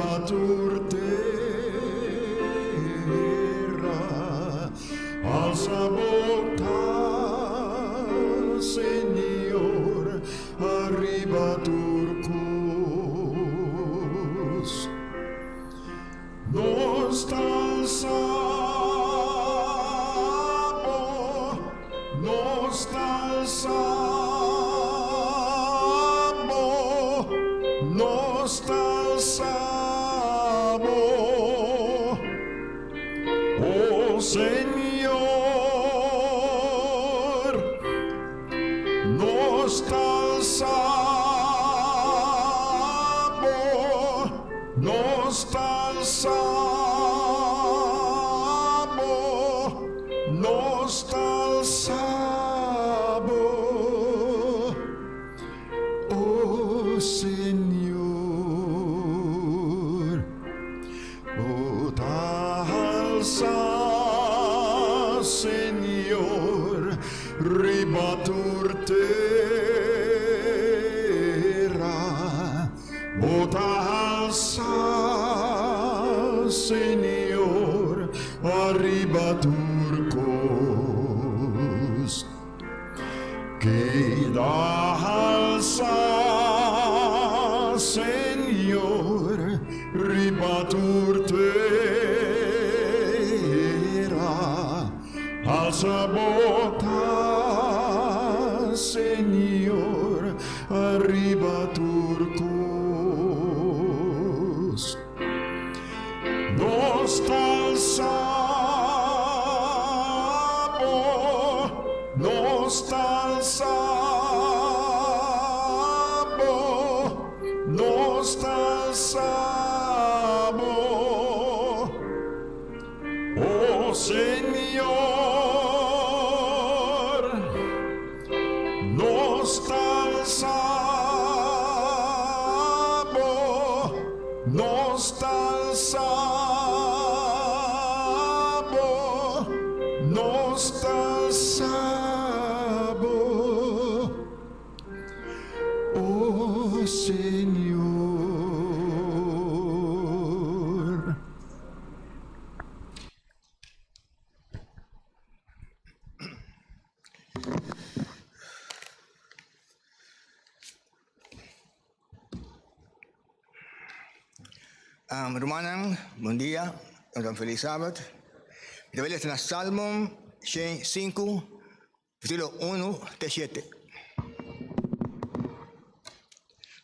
Riba tur tera, alsa bo tas, Señor, ariba tur kos. Nos ta alsa bo, nos ta alsa bo, nos ta alsa bo, o Señor. Nos ta alsa bo, nos ta alsa bo, nos ta alsa bo, o Señor. Bo ta alsa, Señor, riba tur tera. Bo ta alsa, Señor, ariba tur kos. Keda alsa, Señor, riba tur tera. Alsa bo tas, Señor, ariba tur kos. Nos ta alsa bo, nos ta alsa bo, nos ta alsa bo, o Señor. Nos ta alsa bo, nos ta alsa bo, nos ta alsa bo, o Señor. Um, rumannan, bon dia, un feliz Sabbat. Mi ta bai lesa na Salmo 5, versículo 1 te 7.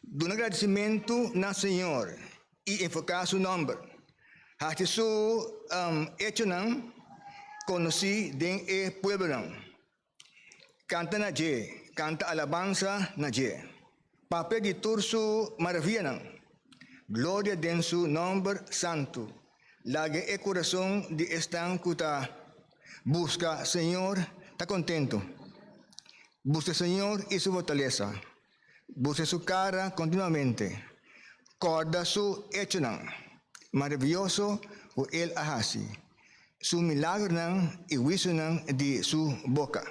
Duna gradisimentu na Señor i enfoká su nòmber. Hasi su um, echonan konosí den e pueblonan. Kanta na dje, kanta alabansa na dje. Papia di tur su maravianan. Gloria den su nòmber santu. Laga e kurason di esnan ku ta buska Señor ta kontentu. Buska Señor i su fortalesa. Buska su kara kontinuamente. Kòrda su echonan maravioso ku el a hasi, su milagronan i huisionan di su boka.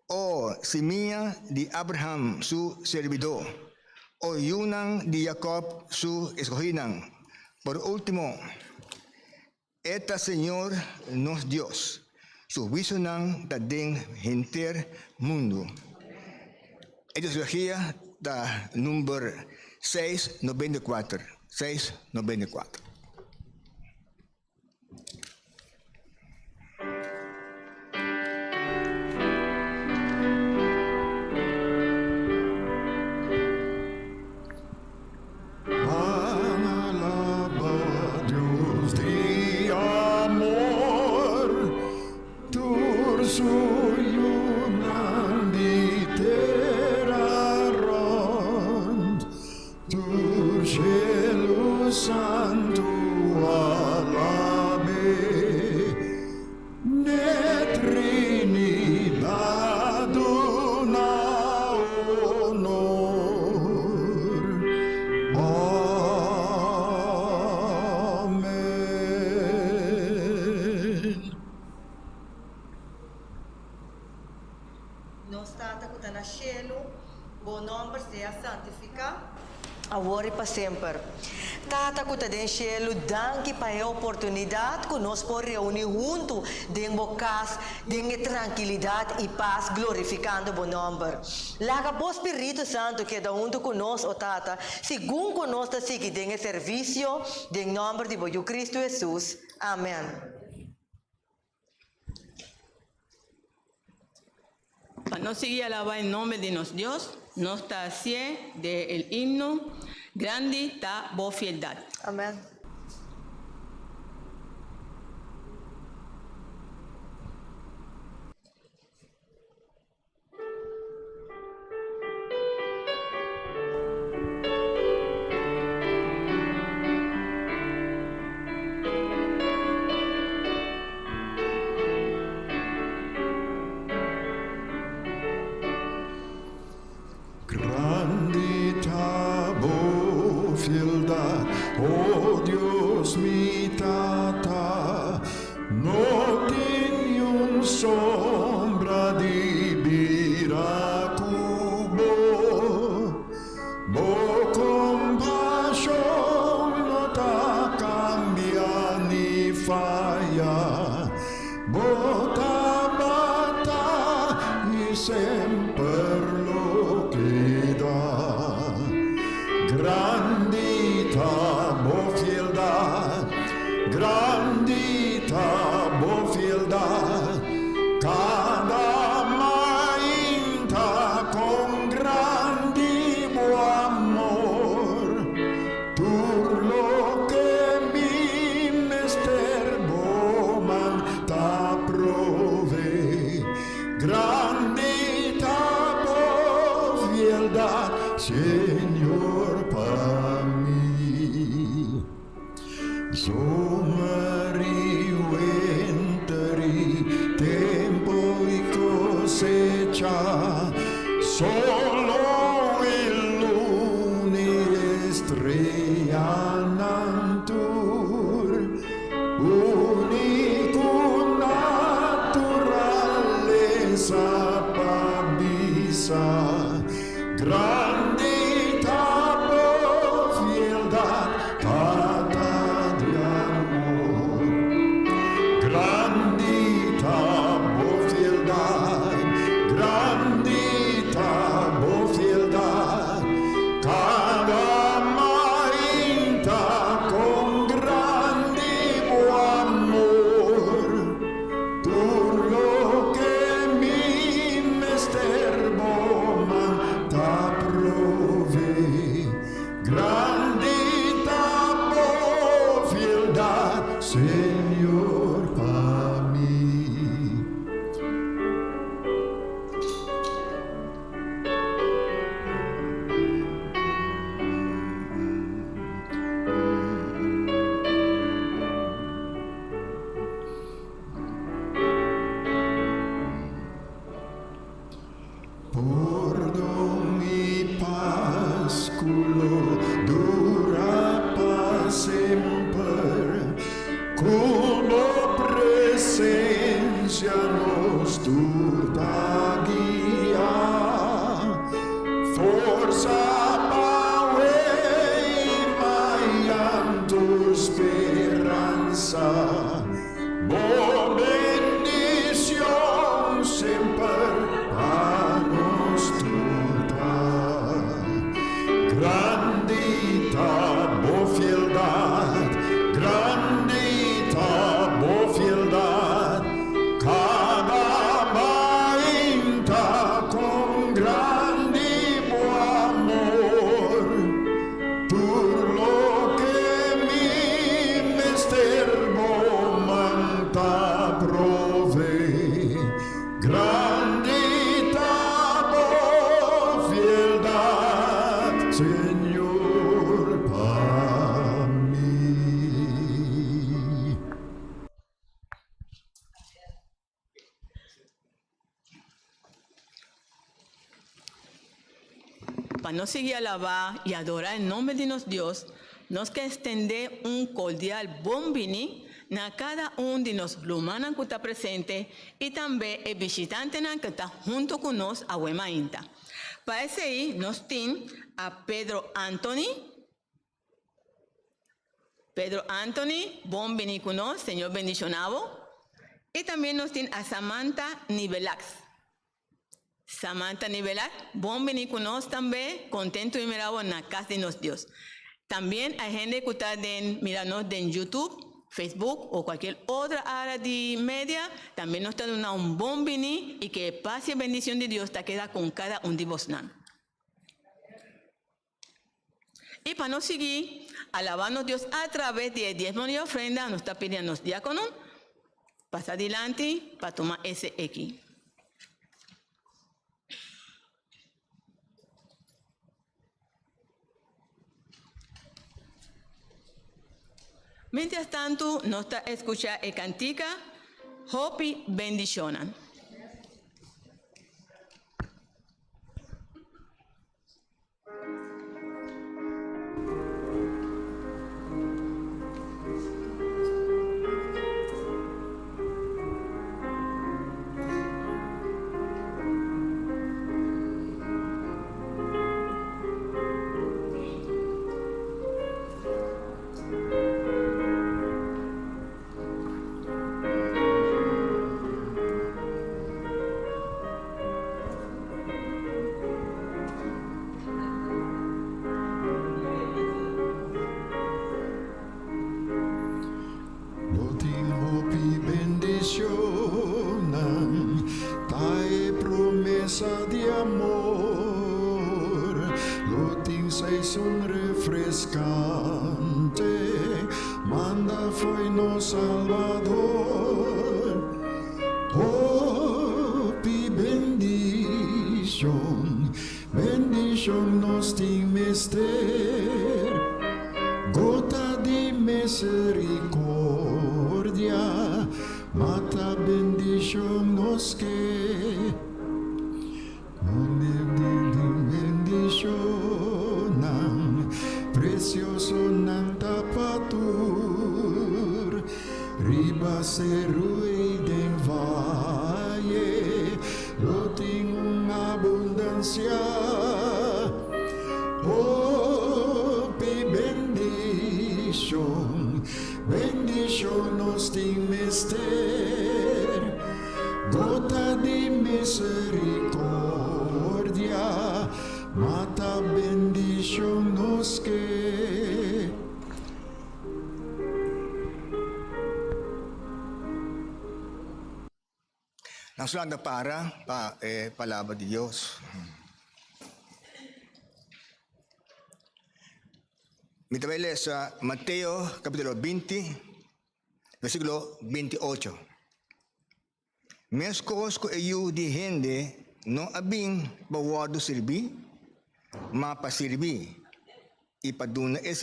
O simia di Abraham su sirbidó, o yunan di Jakòb su eskohínan. Por último, E ta Señor nos Dios, su huisionan ta den henter mundu. E doxologia ta number 694, 694. Alaba Dios di amor, tur su yunan di tera rond, tur shelu santu alab'é. N'e Trinidad duna honor. Amen. Nos Tata ku ta na shelu, bo nòmber sea santifiká. Awor i pa semper. Tata ku ta den shelu, danki pa e oportunidat ku nos por reuní huntu den bo kas den e trankilidat i pas glorifikando bo nòmber. Laga bo Spiritu Santu keda huntu ku nos, o Tata, segun ku nos ta sigui den e servisio, den nòmber di bo Yu Kristu Hesus. Amèn. Pa nos sigui alabá e nomber di nos Dios, nos ta hacié de el himno, Grandi ta bo fieldad. Amèn. Grandi ta bo fieldad, o Dios mi Tata, No tin niun sombra di bira ku bo. Bo kompashon no ta kambia ni faya. Bo tabata i semper lo keda. Grandi ta bo fieldad, grandi ta bo fieldad, kada mainta kon grandi bo amor, tur loke mi mester bo man ta prove. Grandi ta bo fieldad, Señor, pa mi. Zomer i winter i tempo i cosecha, solo i luna i estrellanan tur. Único naturalesa pa bisa, Grandi ta bo fieldad, Tata di amor. Grandi ta bo fieldad, grandi ta bo fieldad, Cada mainta con grandi bo amor, Tur loke mi mester bo man ta prove. Grandi ta bo fieldad, Señor, pa mi. Pordon i pas ku lo dura pa semper, ku bo presensia nos tur ta guia. Forsa pa wei mayan tur speransa. Bo bendicion semper pa nos tur ta. Grandi ta bo fieldad, grandi ta bo fieldad, Cada mainta con grandi bo amor, Tur loke mi mester bo man ta prove, Grandi ta bo fieldad, Señor, pa mi. Pa nos sigui alabá i adorá e nomber di nos Dios, nos ke extendé un kordial bon bini na kada un di nos rumannan ku ta presente i tambe e bishitantenan ku ta huntu ku nos awe mainta. Pa esei nos tin a Pedro Anthony. Pedro Anthony, bon bini ku nos, Señor bendishoná bo. I tambe nos tin a Samantha Nivelax. Samantha Nivelax, bon bini ku nos tambe, kontentu di mira bo na kas di nos Dios. Tambe hay hende ku ta den mira nos den YouTube, Facebook o kualkier otro área di media, tambe nos ta duna un bon bini i ku e pas i bendishon di Dios ta keda ku kada un di bosnan. I pa nos sigui alabá nos Dios atraves di e diesmo i ofrenda, nos ta pidi nos diákono pasa dilanti pa tuma esaki. Mientras tantu, nos ta skucha e kantika Hopi Bendishonnan. Lo tin hopi bendishonnan, ta e promesa di amor. Lo tin seisun refreskante, manda fo'i nos Salbador. Hopi bendishon, bendishon nos tin mester. Gota di miserikordia, mata bendishon nos ke. Bendishonnan, presioso nan ta pa tur. Riba seru i den vaye, lo tin un abundansia. Hopi bendishon, bendishon nos tin mester. Gota di miserikordia, mata bendishon nos ke. Nos landa para pa e palabra di Dios. Mi ta bai lesa Mateo kapítulo 20, versíkulo 28. Meskos ku e Yu di hende no a bin pa wòrdu sirbí, ma pa sirbi i pa duna e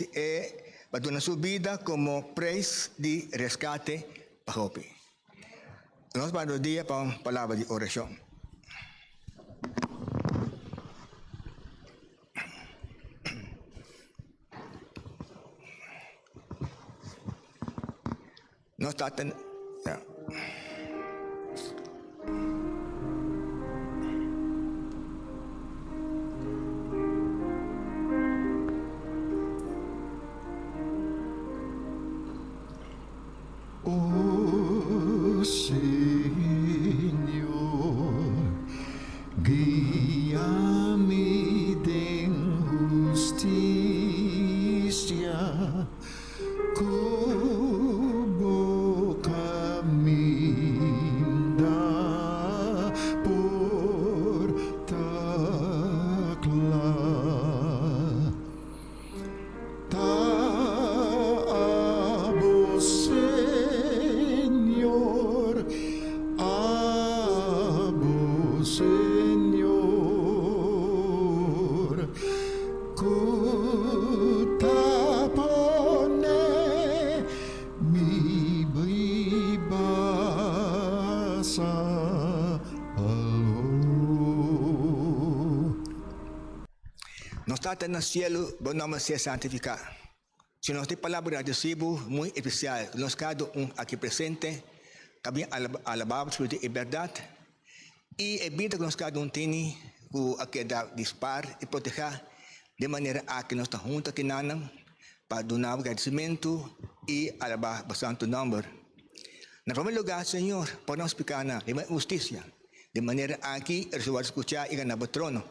pa duna su bida komo preis di reskate pa hopi. Nos bai dos dia pa un palabra di orashon. Nos Tata ya. O Señor, guia mi den hustisia. Ku bo kaminda por ta kla. Ta abo Señor, abo Señor. Ku ta pone mi biba saló. Nos Tata na cielo, bo nomber sea santificá. Si nos tin palabra gradeci bo muy especial, nos cada un aki presente ta bin alaba bo spiritu y berdad y e bida cu nos cada un tini cu a keda di spaar y proteha den manera aki nos ta hunto aki nanan. pa duna bo gradisimentu i alabá bo santu nòmber. Na promé lugá, Señor, por nos pikánan riba hustisia, di manera aki e wòrdu skuchá i gana bo trono.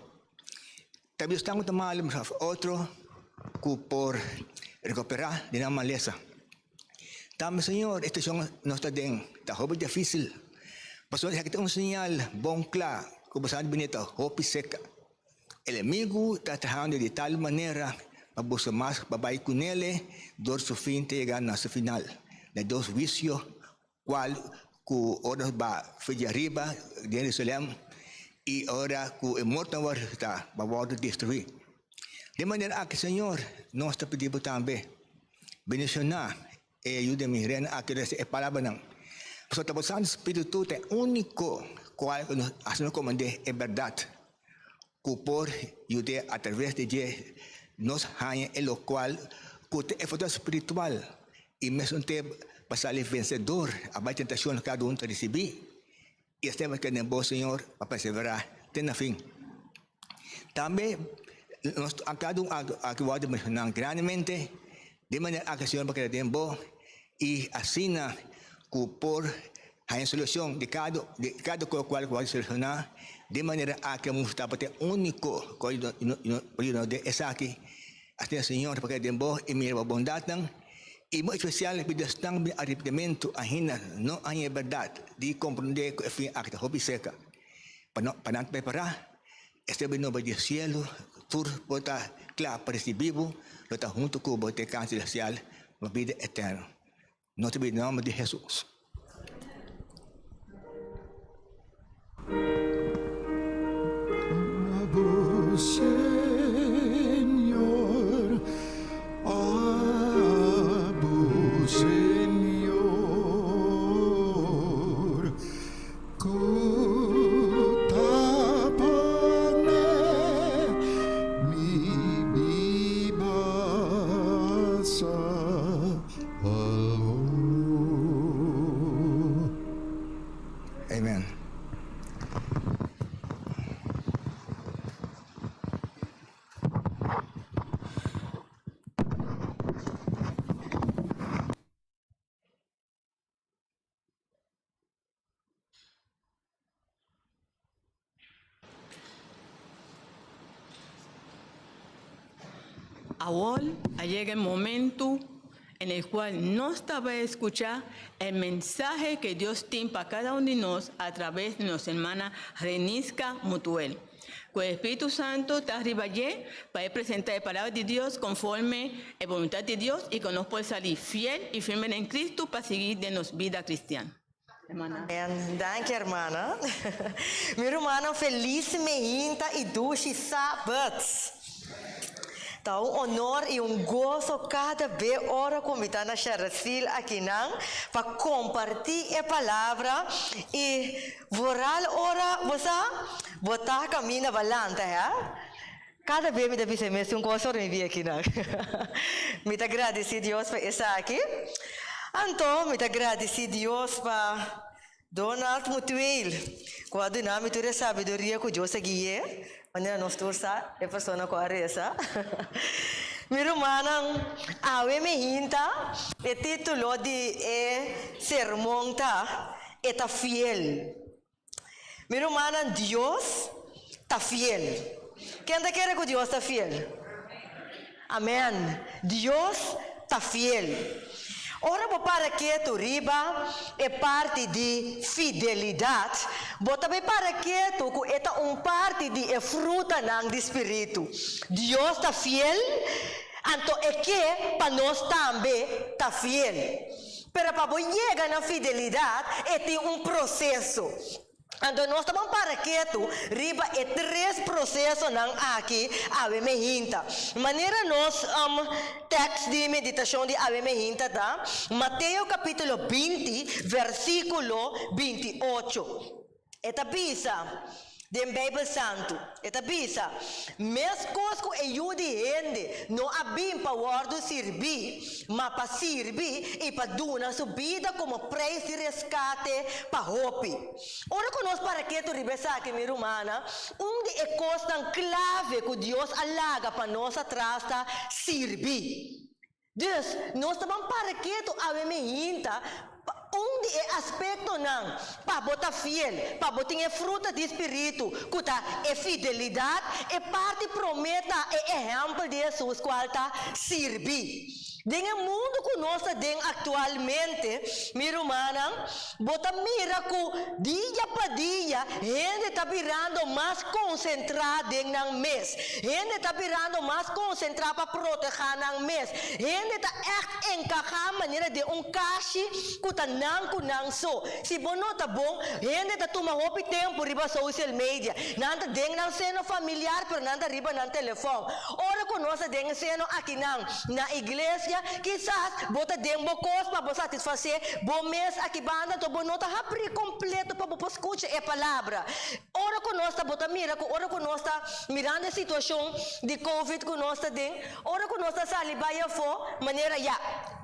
Ta bisto esnan ku ta malu òf otro ku por rekuperá di nan malesa. Tambe, Señor, e situashon nos ta den ta hopi difísil, pasobra esaki ta un señal bon kla ku bo sa di bini ta hopi seka. Enemigu ta trahando di tal manera pa buska mas pa bai ku nele dor su fin ta yega na su final, na dos huisio kual ku ora nos ba for di ariba den Jerusalem i ora ku e mortonan wòrdu resusitá ba wòrdu destruí. Den manera aki Señor nos ta pidi bo tambe bendishoná e yu di mi rena aki resa e palabranan pasobra ta bo Santu Spiritu ta e úniko kual ku nos hasi nos komprendé e bèrdat ku por yud'é atraves di dje nos haña e lokual ku ta e fortalesa spiritual i mesun tempu pa sali vensedor aba e tentashon ku kada un ta risibí i esei pa keda den bo Señor pa perseverá te na fin. Tambe nos a kada un aki wòrdu menshoná grandemente di manera aki Señor pa keda den bo i asina ku por haña solushon di kada di kada kual ku wòrdu solushoná di manera aki a mustra tabata e úniko ku a yuda nos den esaki. Asina Señor pa keda den bo i mira bo bondatnan i muy espesial pidi esnan ku arepentimentu ainda no haña e bèrdat di komprondé ku e fin aki ta hopi serka. Pa no pa nan prepará, esei bo nomber di sielu, tur por ta kla pa risibí bo, lo ta huntu ku bo den kas selestial pa bida eterno. Nos ta pidi den nomber di Hesus. Abo Señor, abo Señor. Ku ta pone mi biba salvo. Amen. Awor a yega e momento en el cual nos ta bay escucha e mensahe que Dios tin pa cada un di nos a traves di nos hermana Renisca Mutuel. Cu e Spiritu Santo ta riba dje pa e presenta e Palabra di Dios conforme e boluntad di Dios y cu nos por sali fiel y firme den Cristo pa sigui den nos bida cristian. Hermana. Amen. Danki hermana. Mi rumannan felis meinta y dushi Sabbat. Ta un honor y un goso cada be ora cu mi ta na Sharacil akinan pa comparti e palabra y Vooral ora bo sa bo ta caminda ba lanta he. Cada be mi ta bisa e mesun cos ora mi bia akinan. Mi ta gradici Dios pa esaki. Anto mi ta gradici Dios pa Donald Mutueel cu a duna mi tur e sabiduria cu Dios a gui'e, manera nos tur sa e persona cu a reza. Mi rumannan, awe mi hinta e titulo di e sermon ta. E ta fiel. Mi rumannan, Dios ta fiel. Ken ta kere ku Dios ta fiel? Amen. Dios ta fiel. Ora bo para ketu riba e parti di fidelidat, bo ta bai para ketu ku e ta un parti di e frutanan di spiritu. Dios ta fiel, anto e ke pa nos tambe ta fiel. Pero pa bo yega na fidelidat e tin un proseso. Anto nos ta ban para ketu riba e tres prosesonan aki awe mehinta. Manera nos tèks di meditashon di awe mehinta ta Mateo kapítulo 20 versíkulo 28. E ta bisa den Beibel Santu, e ta bisa, Meskos ku e Yu di hende no a bin pa wòrdu sirbí, ma pa sirbi i pa duna su bida komo preis di reskate pa hopi. Ora ku nos para ketu riba esaki, mi rumannan, un di e kosnan klave ku Dios a laga pa nos atras ta sirbi. Dus, nos ta ban para ketu awe mehinta pa un di e aspektonan pa bo ta fiel, pa bo tin e fruta di spiritu, ku ta e fidelidat, e parti promé ta e ehèmpel di Hesus kual ta sirbi. Den e mundu ku nos ta den aktualmente, mi rumannan, bo ta mira ku dia pa dia hende ta birando mas konsentrá den nan mes. Hende ta birando mas konsentrá pa protehá nan mes. Hende ta ègt enkahá manera den un kashi ku ta nan ku nan so. Si bo nota bon, hende ta tuma hopi tempu riba social media. Nan ta den nan seno familiar pero nan ta riba nan telefòn. Ora ku nos ta den e seno akinan na iglesia, kisas bo ta den bo kos pa bo satisfasé bo mes aki banda, anto bo no ta habrí kompleto pa bo por skucha e palabra. Ora ku nos ta, bo ta mira ku ora ku nos ta mirando e situashon di covid ku nos ta den, ora ku nos ta sali bai afó, manera ya,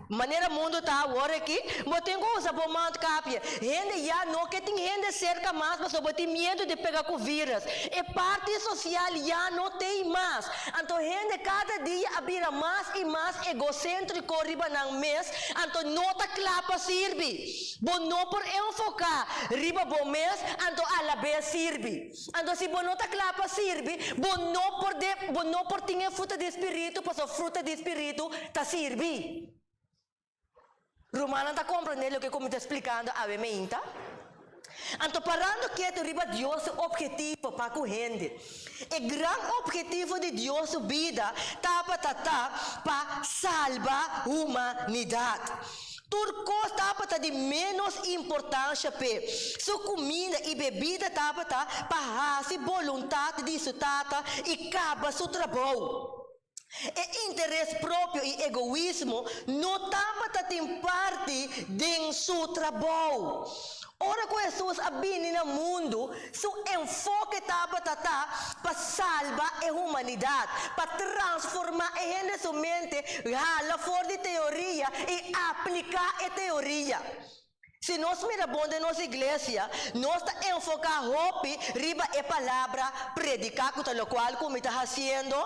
manera mundu ta awor aki, bo tin ku usa bo mondkapje. Hende ya no ke tin hende serka mas pasobra bo tin miedu di pega ku virus. E parti sosial ya no tei mas. Anto hende kada dia a bira mas i mas egoséntriko riba nan mes, anto no ta kla pa sirbi. Bo no por enfoká riba bo mes anto alabes sirbi. Anto si bo no ta kla pa sirbi, bo no por de bo no por tin e fruta di spiritu pasobra fruta di spiritu ta sirbi. Rumannan ta komprendé loke ku mi ta splikando awe meinta? Anto parando ketu riba Dios su ophetivo pa ku hende. E gran ophetivo di Dios su bida tabata ta pa salba humanidat. Tur kos tabata di ménos importansha p'e. Su kuminda i bebida tabata pa hasi boluntat di su Tata i kaba su trabou. E interes propio i egoismo no tabata tin parti den su trabou. Ora ku Hesus a bini na mundu, su enfoke tabata ta pa salba e humanidat, pa transformá e hende su mente, hala for di teoria i apliká e teoria. Si nos mira bon den nos iglesia, nos ta enfoká hopi riba e palabra prediká ku ta lokual ku mi ta hasiendo,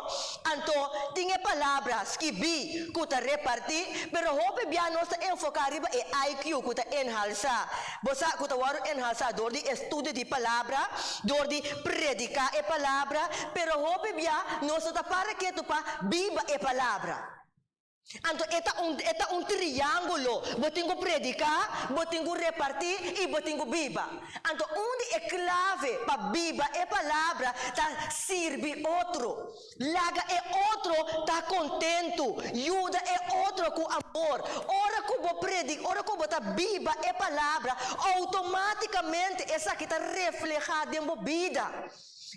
anto tin e palabra skibí ku ta repartí, pero hopi bia nos ta enfoká riba e IQ ku ta enhalsá. Bo sa ku ta wòrdu enhalsá dor di estudio di palabra, dor di prediká e palabra, pero hopi bia nos no ta para ketu pa biba e palabra. Anto e ta un e ta un triángulo, bo tin ku prediká, bo tin ku repartí i bo tin ku biba. Anto un di e klave pa biba e palabra ta sirbi otro. Laga e otro ta kontentu, yuda e otro ku amor. Ora ku bo predi ora ku bo ta biba e palabra, outomátikamente esaki ta reflehá den bo bida.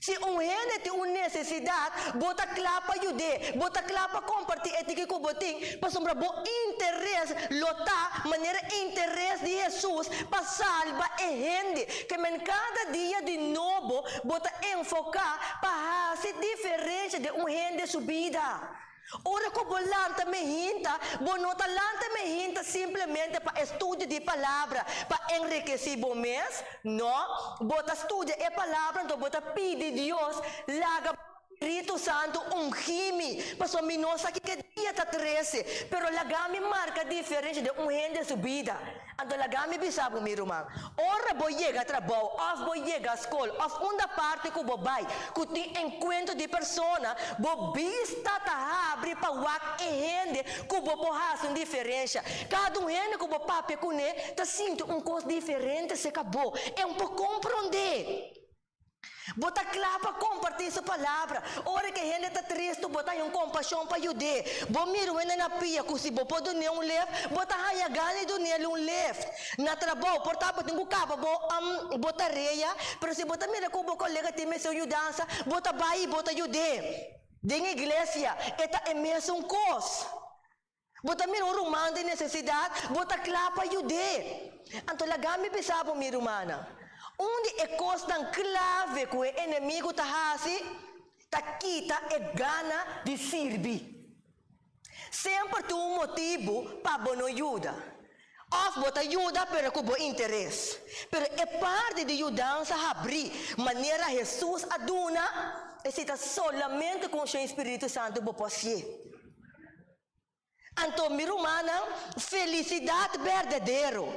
Si un hende tin un nesesidat, bo ta kla pa yud'é, bo ta kla pa kompartí e tiki ku bo tin, pasobra bo interes lo ta manera interes di Hesus pa salba e hende. Ke men kada dia di nobo bo ta enfoká pa hasi diferensha den un hende su bida. Ora ku bo lanta mehinta, bo no ta lanta mehinta simplemente pa e studio di palabra, pa enrikesí bo mes. No, bo ta studia e palabra, anto bo ta pidi Dios, Laga bo Spiritu Santu ungí mi, pasobra mi no sa kiko e dia ta trese, pero laga mi marka diferensha den un hende su bida. Anto laga mi bisa bo, mi ruman, ora bo yega trabou òf bo yega skol òf unda parti ku bo bai ku tin enkuentro di persona, bo bista ta habri pa wak e hende ku bo por hasi un diferensha. Kada un hende ku bo papia kuné ta sinti un kos diferente serka bo. E un por komprondé. Bo ta kla pa kompartí su palabra. Ora ku e hende ta tristu, bo ta haña un kompashon pa yud'é. Bo mira un hende na pia ku si bo por dun'é un left, bo ta haña gana di dun'é un left. Na trabou, por ta bo tin ku kaba bo bo tarea, pero si bo ta mira ku bo kolega tin mester un yudansa, bo ta bai i bo ta yud'é. Den iglesia, e ta e mesun kos. Bo ta mira un ruman den nesesidat, bo ta kla pa yud'é. Anto laga mi bisa bo, mi rumannan, un di e kosnan klave ku e enemigu ta hasi ta kita e gana di sirbi. Semper tin un motibu pa bo no yuda. Òf bo ta yuda pero ku bo interes. Pero e parti di yudansa habrí manera Hesus a duna, esei ta solamente ku unshon di spiritu santu bo por hasié. Anto mi rumannan, felisidat berdadero,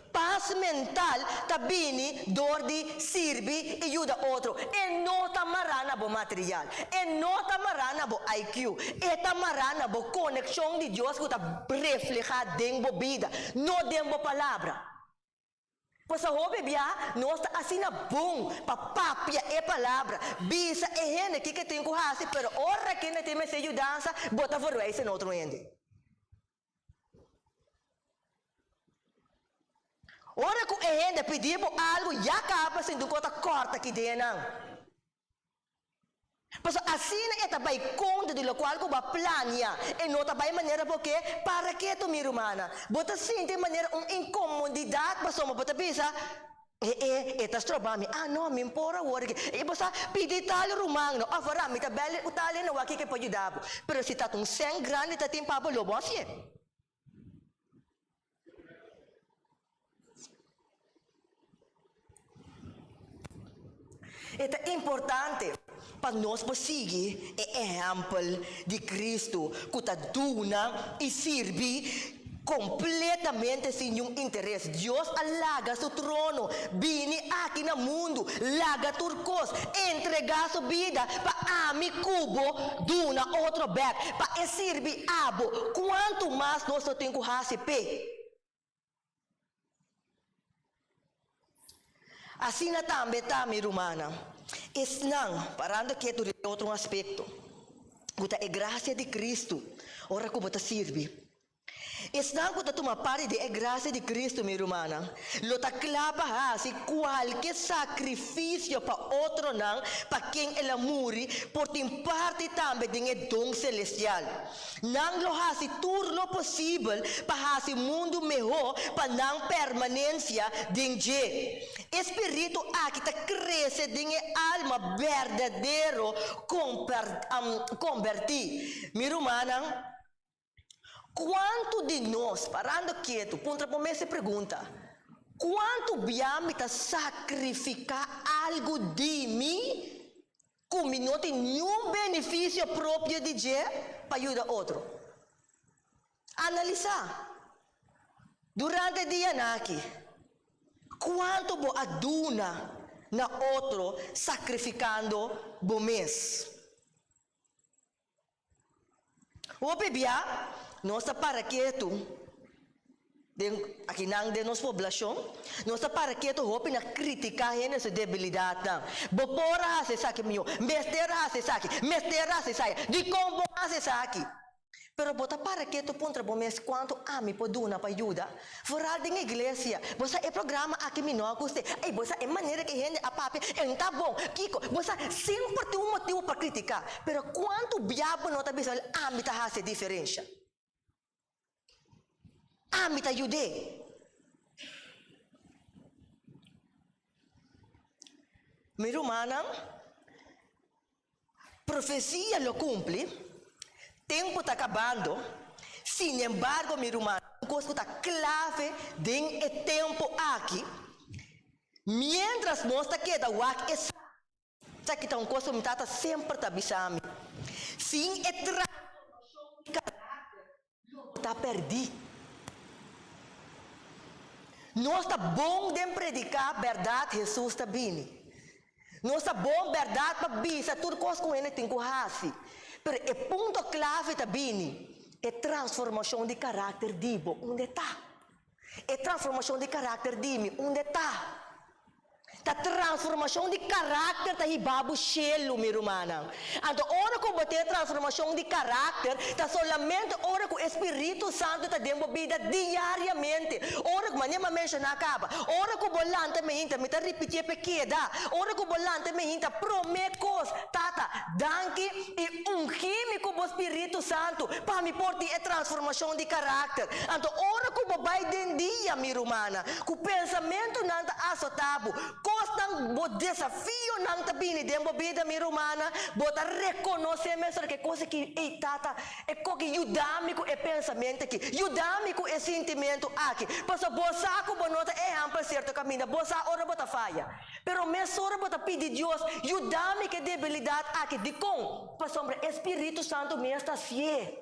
pas mental ta bini dor di sirbi i yuda otro. E no ta mará na bo material, e no ta mará na bo IQ, e ta mará na bo konekshon di Dios ku ta reflehá den bo bida, no den bo palabra. Pasobra hopi bia nos ta asina bon pa papia e palabra, bisa e hende kiko e tin ku hasi, pero ora kende tin mester yudansa, bo ta verwijs na otro hende. Ora ku e hende pidi bo algu, ya kaba sinti un kos ta kòrta ki den nan. Pasobra asina e ta bai kontra di lokual ku bo a plania, e no ta bai manera bo ke. Para ketu, mi rumannan, bo ta sinti manera un inkomodidat pasobra bo ta bisa, E e, e ta stroba mi. Ah no, mi por awor aki. I bo sa pidi tal ruman no, òf ora mi ta bel tal hende wak ke por yuda bo. Pero si ta un sèn grandi ta tin pa bo, lo bo hasié. E ta importante pa nos por sigui e ehèmpel di Kristu ku ta duna i sirbi kompletamente sin niun interes. Dios a laga su trono bini aki na mundu, laga tur kos, entregá su bida pa ami ku bo duna otro bèk, pa e sirbi abo. Kuantu mas nos lo tin ku hasi p'e? Asina tambe ta, mi rumannan, esnan parando ketu riba e otro un aspekto, ku ta e grasia di Kristu ora ku bo ta sirbi. Esnan ku ta tuma parti den e grasia di Kristu, mi rumannan, lo ta kla pa hasi kualke sakrifisio pa otronan pa ken el a muri por tin parti tambe den e don selestial. Nan lo hasi tur lo posibel pa hasi mundu mehó pa nan permanensia den dje. E spiritu aki ta krese den e alma berdadero kombertí. Mi rumannan, kuantu di nos, parando ketu, puntra bo mes e pregunta, Kuantu bia mi ta sakrifiká algu di mi ku mi no tin niun benefisio propio di dje pa yuda otro. Analisá, Durante e dianan aki, kuantu bo a duna na otro sakrifikando bo mes? Hopi bia nos ta para ketu den akinan den nos poblashon, nos ta para ketu hopi na kritiká hende su debilidatnan. Bo por a hasi esaki mihó, mester a hasi esaki, mester a hasi esaya, dikon bo a hasi esaki? Pero bo ta para ketu puntra bo mes kuantu ami por duna pa yuda? Foral den iglesia, bo sa e programa aki mi no a gust'é, ey bo sa e manera ku e hende a papia e no ta bon, kiko, bo sa semper tin un motibu pa kritiká, pero kuantu bia bo no ta bisa ami ta hasi e diferensha, ami ta yud'é. Mi rumannan, Profesia lo kumpli, tempu ta kabando, sinembargo mi rumannan, un kos ku ta klave den e tempu aki, miéntras nos ta keda wak esaki ta un kos ku mi tata semper ta bisa mi, sin e transformashon di karakter lo bo ta pèrdí. Nos ta bon den prediká bèrdat Hesus ta bini. Nos ta bon bèrdat pa bisa tur kos ku hende tin ku hasi. Pero e punto klave ta bini, e transformashon di karakter di bo, unda e ta? E transformashon di karakter di mi, unda e ta? Ta transformashon di karakter ta hiba bo shelu, mi rumannan. Anto ora ku bo tin e transformashon di karakter, ta solamente ora ku e Spiritu Santu ta den bo bida diariamente. Ora ku, manera mi a menshoná kaba, ora ku bo lanta meinta, mi ta ripitié p'e keda, ora ku bo lanta meinta, promé kos, Tata, danki i ungí mi ku bo Spiritu Santu pa mi por tin e transformashon di karakter. Anto ora ku bo bai den dia, mi rumannan, ku pensamentunan ta asotá bo, kosnan, bo desafionan ta bini den bo bida, mi rumannan, bo ta rekonosé mesora ku e kos aki, ey Tata, e koki yuda mi ku e pensamentu aki, yuda mi ku e sintimentu aki. Pasobra bo sa ku bo no ta ehèmpel sierto kaminda, bo sa ora bo ta faya. Pero mesora bo ta pidi Dios, Yuda mi ku e debilidat aki. Dikon? Pasobra e spiritu santu mes ta hasié.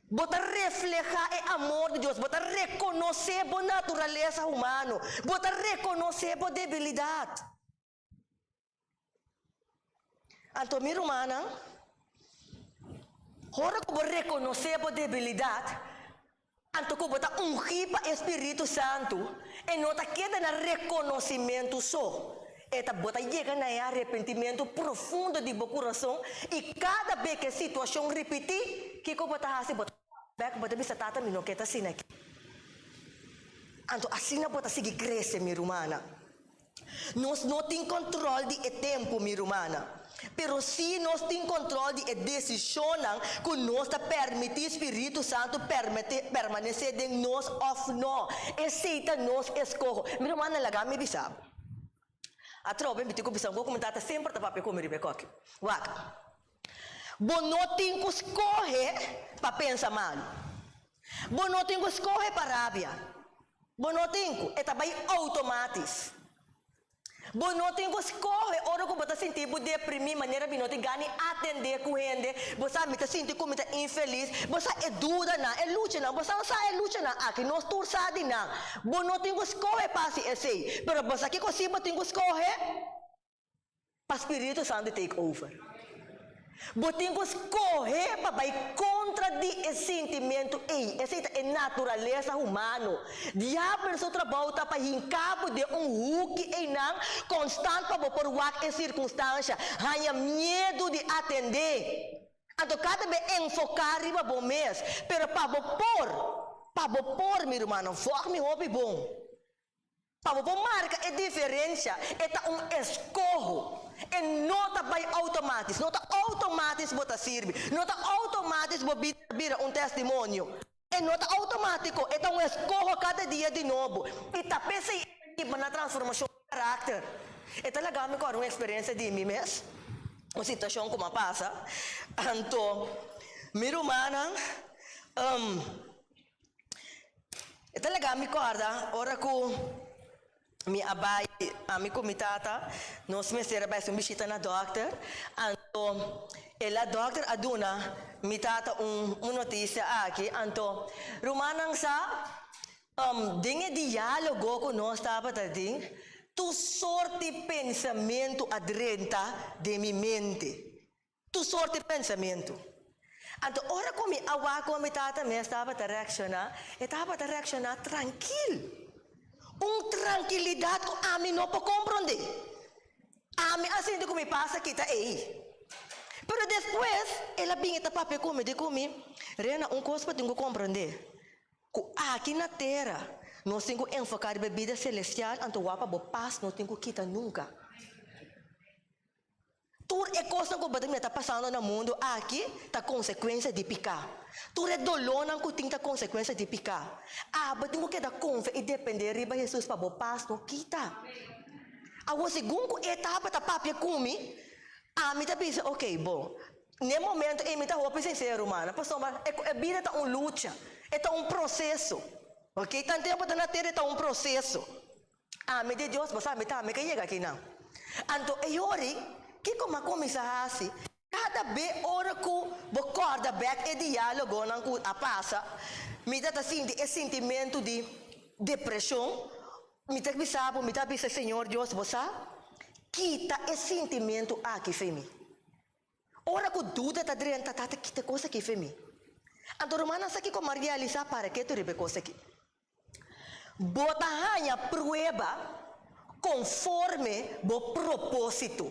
Bo ta reflehá e amor di Dios, bo ta rekonosé bo naturalesa humano, bo ta rekonosé bo debilidat. Anto mi rumannan, ora ku bo rekonosé bo debilidat, anto ku bo ta ungí pa e spiritu santu, e no ta keda na rekonosimentu so, e ta bo ta yega na e arepentimentu profundo di bo kurason, i kada be ku e situashon ripití, kiko bo ta hasi? Bo ta bèk, bo ta bisa, Tata, mi no ke ta asina aki. Anto asina bo ta sigui krese, mi rumannan. Nos no tin control di e tempu, mi rumannan, pero sí nos tin control di e decisionnan cu nos ta permiti Spiritu Santu permanece den nos of no. Esey ta nos escoho. Mi rumannan, laga mi bisa bo. Atrobe mi tin cu bisa un cu mi tata semper ta papia cu mi riba e koki. Wak, bo no tin cu scohe pa pensa malu. Bo no tin cu scohe pa rabia. Bo no tin ku, e ta bai outomatis. Bo no tin ku skohe ora ku bo ta sinti bo deprimí manera mi no tin gana di atendé ku hende, bo sa mi ta sinti ku mi ta infelis, bo sa e dudanan, e luchanan, bo sa sa e luchanan aki, nos tur sa di nan. Bo no tin ku skohe pa hasi esei, pero bo sa kiko si bo tin ku skohe? Pa Spiritu Santu take over. Bo tin ku skohe pa bai kontra di e sintimentu ei. Esei ta e naturalesa humano. Diabel su trabou ta pa hinka bo den un huki einan konstant pa bo por wak e sirkunstansha, haña miedu di atendé. Anto kada be enfoká riba bo mes. Pero pa bo por, pa bo por, mi rumannan, vòg mi hopi bon. Pa bo por marka e diferensha, e ta un eskoho. E no ta bai outomatis. No ta outomatis bo ta sirbi. No ta outomatis bo bida ta bira un testimonio. E no ta outomatiko. E ta un eskoho kada dia di nobo. I ta p'esei e ta hiba na transformashon di karakter. E ta laga mi kòrda un eksperensia di mi mes, un situashon ku mi a pasa. Anto mi rumannan. E ta laga mi kòrda ora ku mi a bai, ami ku mi tata, nos mester a bai hasi un bishita na dòkter. Anto e la dòkter a duna mi tata un un notisia aki. Anto rumannan sa, den e diálogo ku nos tabata tin, tur sort di pensamentu a drenta den mi mente. Tur sort di pensamentu. Anto ora ku mi a wak kon mi tata mes tabata reakshoná, e tabata reakshoná trankil. Un trankilidat ku ami no por komprondé. Ami a sinti ku mi pas a kita ei. Pero despues el a bin e ta papia ku mi, di ku mi, Rena, un kos bo tin ku komprondé, ku aki na tera nos tin ku enfoká riba e bida selestial, anto wak pa bo pas no tin ku kita nunka. Tur e kosnan ku bo ta mira ta pasando na mundu aki ta konsekuensia di piká. Tur e dolónan ku tin ta konsekuensia di piká. Abo tin ku keda konfia i dependé riba Hesus pa bo pas no kita. Awor segun ku e tabata papia ku mi, ami ta bisa, ok, bon, n'e momento ei mi ta hopi sinsero, rumannan, pasobra e bida ta un lucha, e ta un proseso, ok, tantu tempu bo ta na tera e ta un proseso. Ami di Dios, bo sa mi tambe ke yega akinan. Anto e yori, kiko m'a kuminsá hasi? Kada be ora ku bo kòrda bèk e diálogonan ku a pasa, mi ta ta sinti e sintimentu di depreshon. Mi ta bisa bo, mi ta bisa Señor Dios, bo sa, kita e sintimentu aki fe mi. Ora ku duda ta drenta, Tata, kita e kos aki fe mi. Anto rumannan sa kiko m'a realisá para ke tur riba e kos aki? Bo ta haña prueba konforme bo propósito.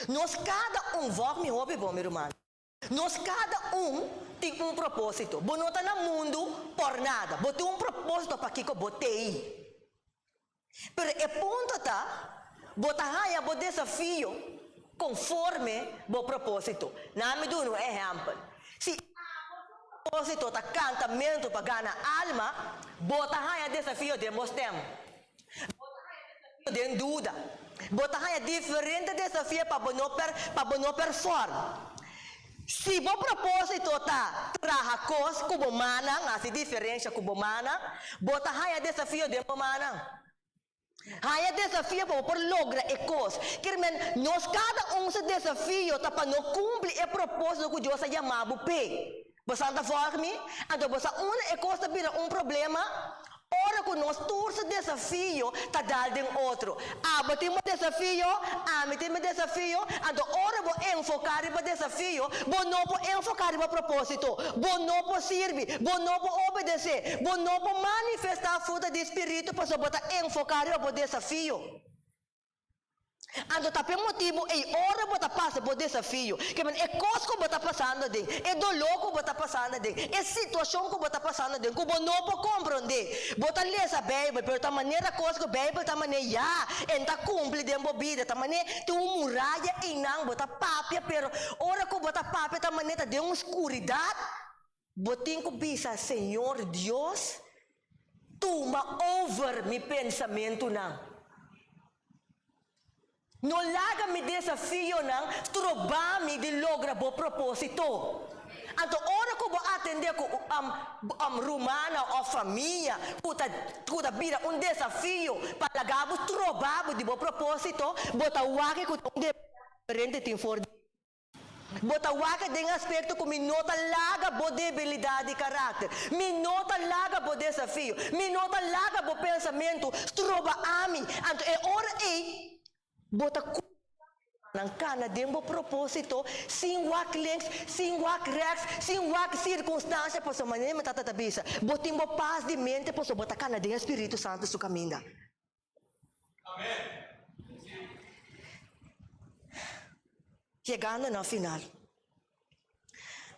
Nos kada un, vòg mi hopi bon mi ruman, nos kada un tin un propósito. Bo no ta na mundu por nada. Bo tin un propósito pakiko bo t'ei. Pero e punto ta, bo ta haña bo desafio konforme bo propósito. Na mi duna un ehèmpel. Si abo su propósito ta kantamentu pa gana alma, bo ta haña desafio den bo stèm. Bo ta haña desafio den duda. Bo ta haña diferente desafio pa bo no pa bo no pèrfòrm. Si bo propósito ta traha kos ku bo mannan, hasi diferensha ku bo mannan, bo ta haña desafio den bo mannan. Haña desafio pa bo por logra e kos. Kier men, nos kada un su desafio ta pa no kumpli e propósito ku Dios a yama bo p'e. Bosan ta volg mi? Anto bo sa unda e kos ta bira un problema? Ora ku nos tur su desafio ta dal den otro. Abo tin bo desafio, ami tin mi desafio, anto ora bo enfoká riba desafio, bo no por enfoká riba propósito, bo no por sirbi, bo no por obedesé, bo no por manifestá fruta di spiritu pasobra bo ta enfoká riba bo desafio. Anto ta p'e motibu ei ora bo ta pasa bo desafio, ke men e kos ku bo ta pasando aden, e doló ku bo ta pasando aden, e situashon ku bo ta pasando aden ku bo no por komprondé. Bo ta lesa Beibel, pero ta manera kos ku Beibel ta manera ya e ta kumpli den bo bida, ta manera tin un muraya einan, bo ta papia, pero ora ku bo ta papia ta manera ta den un skuridat. Bo tin ku bisa, Señor Dios, tuma over mi pensamentunan. No laga mi desafionan stroba mi di logra bo propósito. Anto ora ku bo atendé ku un rumannan òf famia ku ta ku ta bira un desafio pa laga bo stroba bo di bo propósito, bo ta wak ku ta un diferente tin for di. Bo ta wak den aspekto ku mi no ta laga bo debilidat di karakter, mi no ta laga bo desafio, mi no ta laga bo pensamentu stroba ami. Anto e ora ei bo ta kuminsá nan kana den bo propósito sin wak links, sin wak rèks, sin wak sirkunstansia, pasobra manera mi tata ta bisa, bo tin bo pas di mente pasobra bo ta kana den e Spiritu Santu su kaminda. Yegando na final,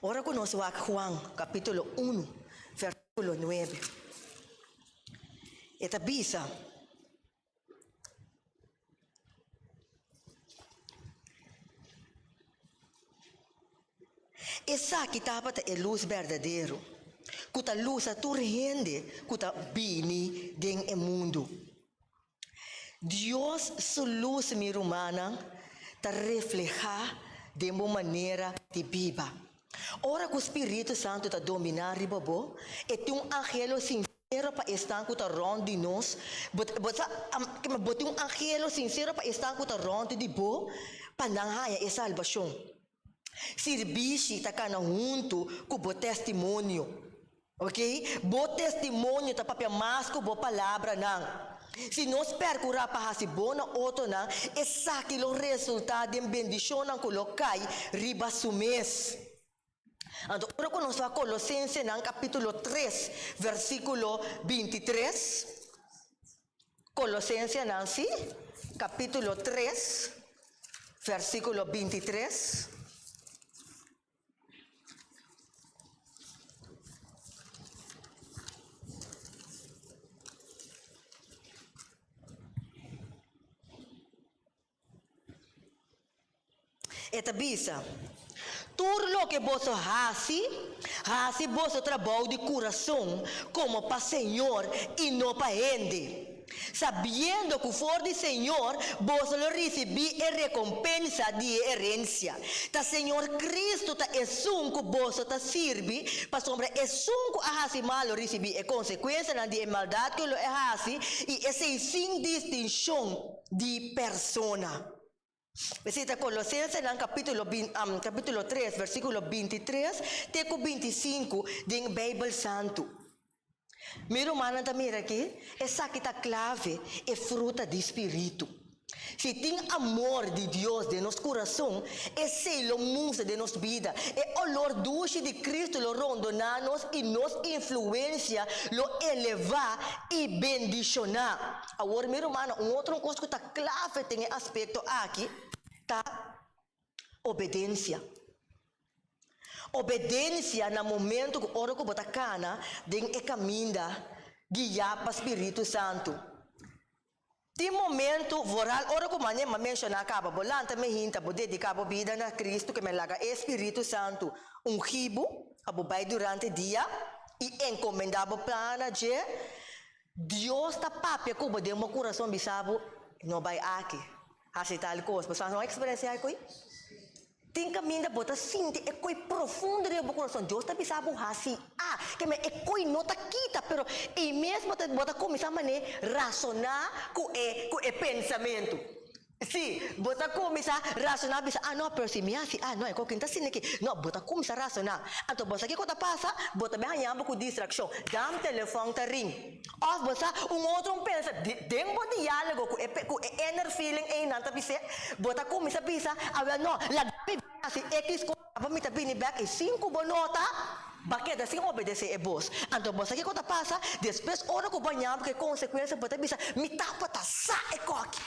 ora ku nos wak Juan kapítulo unu, versíkulo nuebe, e ta bisa, Esaki tabata e lus berdadero ku ta lusa tur hende ku ta bini den e mundu. Dios su lus, mi rumannan, ta reflehá den bo manera di biba. Ora ku spiritu santu ta dominá riba bo, e tin un angelo sinsero pa esnan ku ta rònt di nos. Bo bo sa bo tin un angelo sinsero pa esnan ku ta rònt di bo pa nan haña e salbashon. Sirbishi ta kana huntu ku bo testimonio. Ok? Bo testimonio ta papia mas ku bo palabranan. Si nos perkurá pa hasi bon na otronan, esaki lo resultá den bendishonnan ku lo kai riba su mes. Anto ora ku nos wak Kolosensenan kapítulo tres, versíkulo bintitres, Kolosensenan, sí, kapítulo tres, versíkulo bintitres. E ta bisa, Tur loke boso hasi, hasi boso trabou di kurason komo pa Señor i no pa hende, sabiendo ku for di Señor boso lo risibí e rekompensa di e herensia. Ta Señor Kristu ta esun ku boso ta sirbi, pasobra esun ku a hasi mal lo risibí e konsekuensianan di e maldat ku lo e hasi, i esei sin distinshon di persona. Esei ta Kolosensenan kapítulo kapítulo tres versíkulo bintitres te ku bintisinku den Beibel Santu. Mi rumannan ta mira aki, esaki ta klave, e fruta di spiritu. Si tin amor di Dios den nos kurason, esei lo mustra den nos bida. E olor dushi di Kristu lo rondoná nos i nos influensia lo elevá i bendishoná. Awor mi rumannan, un otro kos ku ta klave den e aspekto aki ta obedensia. Obedensia na momento ku ora ku bo ta kana den e kaminda guiá pa Spiritu Santu. Tin momento, vooral ora ku manera mi a menshoná kaba, bo lanta mehinta, bo dediká bo bida na Kristu ke men laga e Spiritu Santu ungí bo pa bo bai durante dia i enkomendá bo plan na dje. Dios ta papia ku bo den bo kurason bisa bo, No bai aki, hasi tal kos. Bo sa no a eksperensiá e koi? Tin kaminda bo ta sinti e koi profundo den bo kurason. Dios ta bisa bo hasi A. Ke men e koi no ta kita, pero ei mes bo ta bo ta kuminsá manera rasoná ku e ku e pensamentu. Si, bo ta kuminsá rasoná bisa, Ah no, pero si mi hasi, ah no, e kokin ta asina aki. No, bo ta kuminsá rasoná. Anto bo sa kiko ta pasa? Bo ta bin haña bo ku distrakshon. Dam telefòn ta ring. Òf bo sa un otro un pensa, den bo diálogo ku e ku e inner feeling einan ta bis'é, bo ta kuminsá bisa, Awel no, laga mi bin hasi ekis kos, abo mi ta bini bèk i sin ku bo nota, bo a keda sin obedesé e bos. Anto bo sa kiko ta pasa? Despues ora ku bo haña bo ku e konsekuensia, bo ta bisa, Mi tabata sa e koki.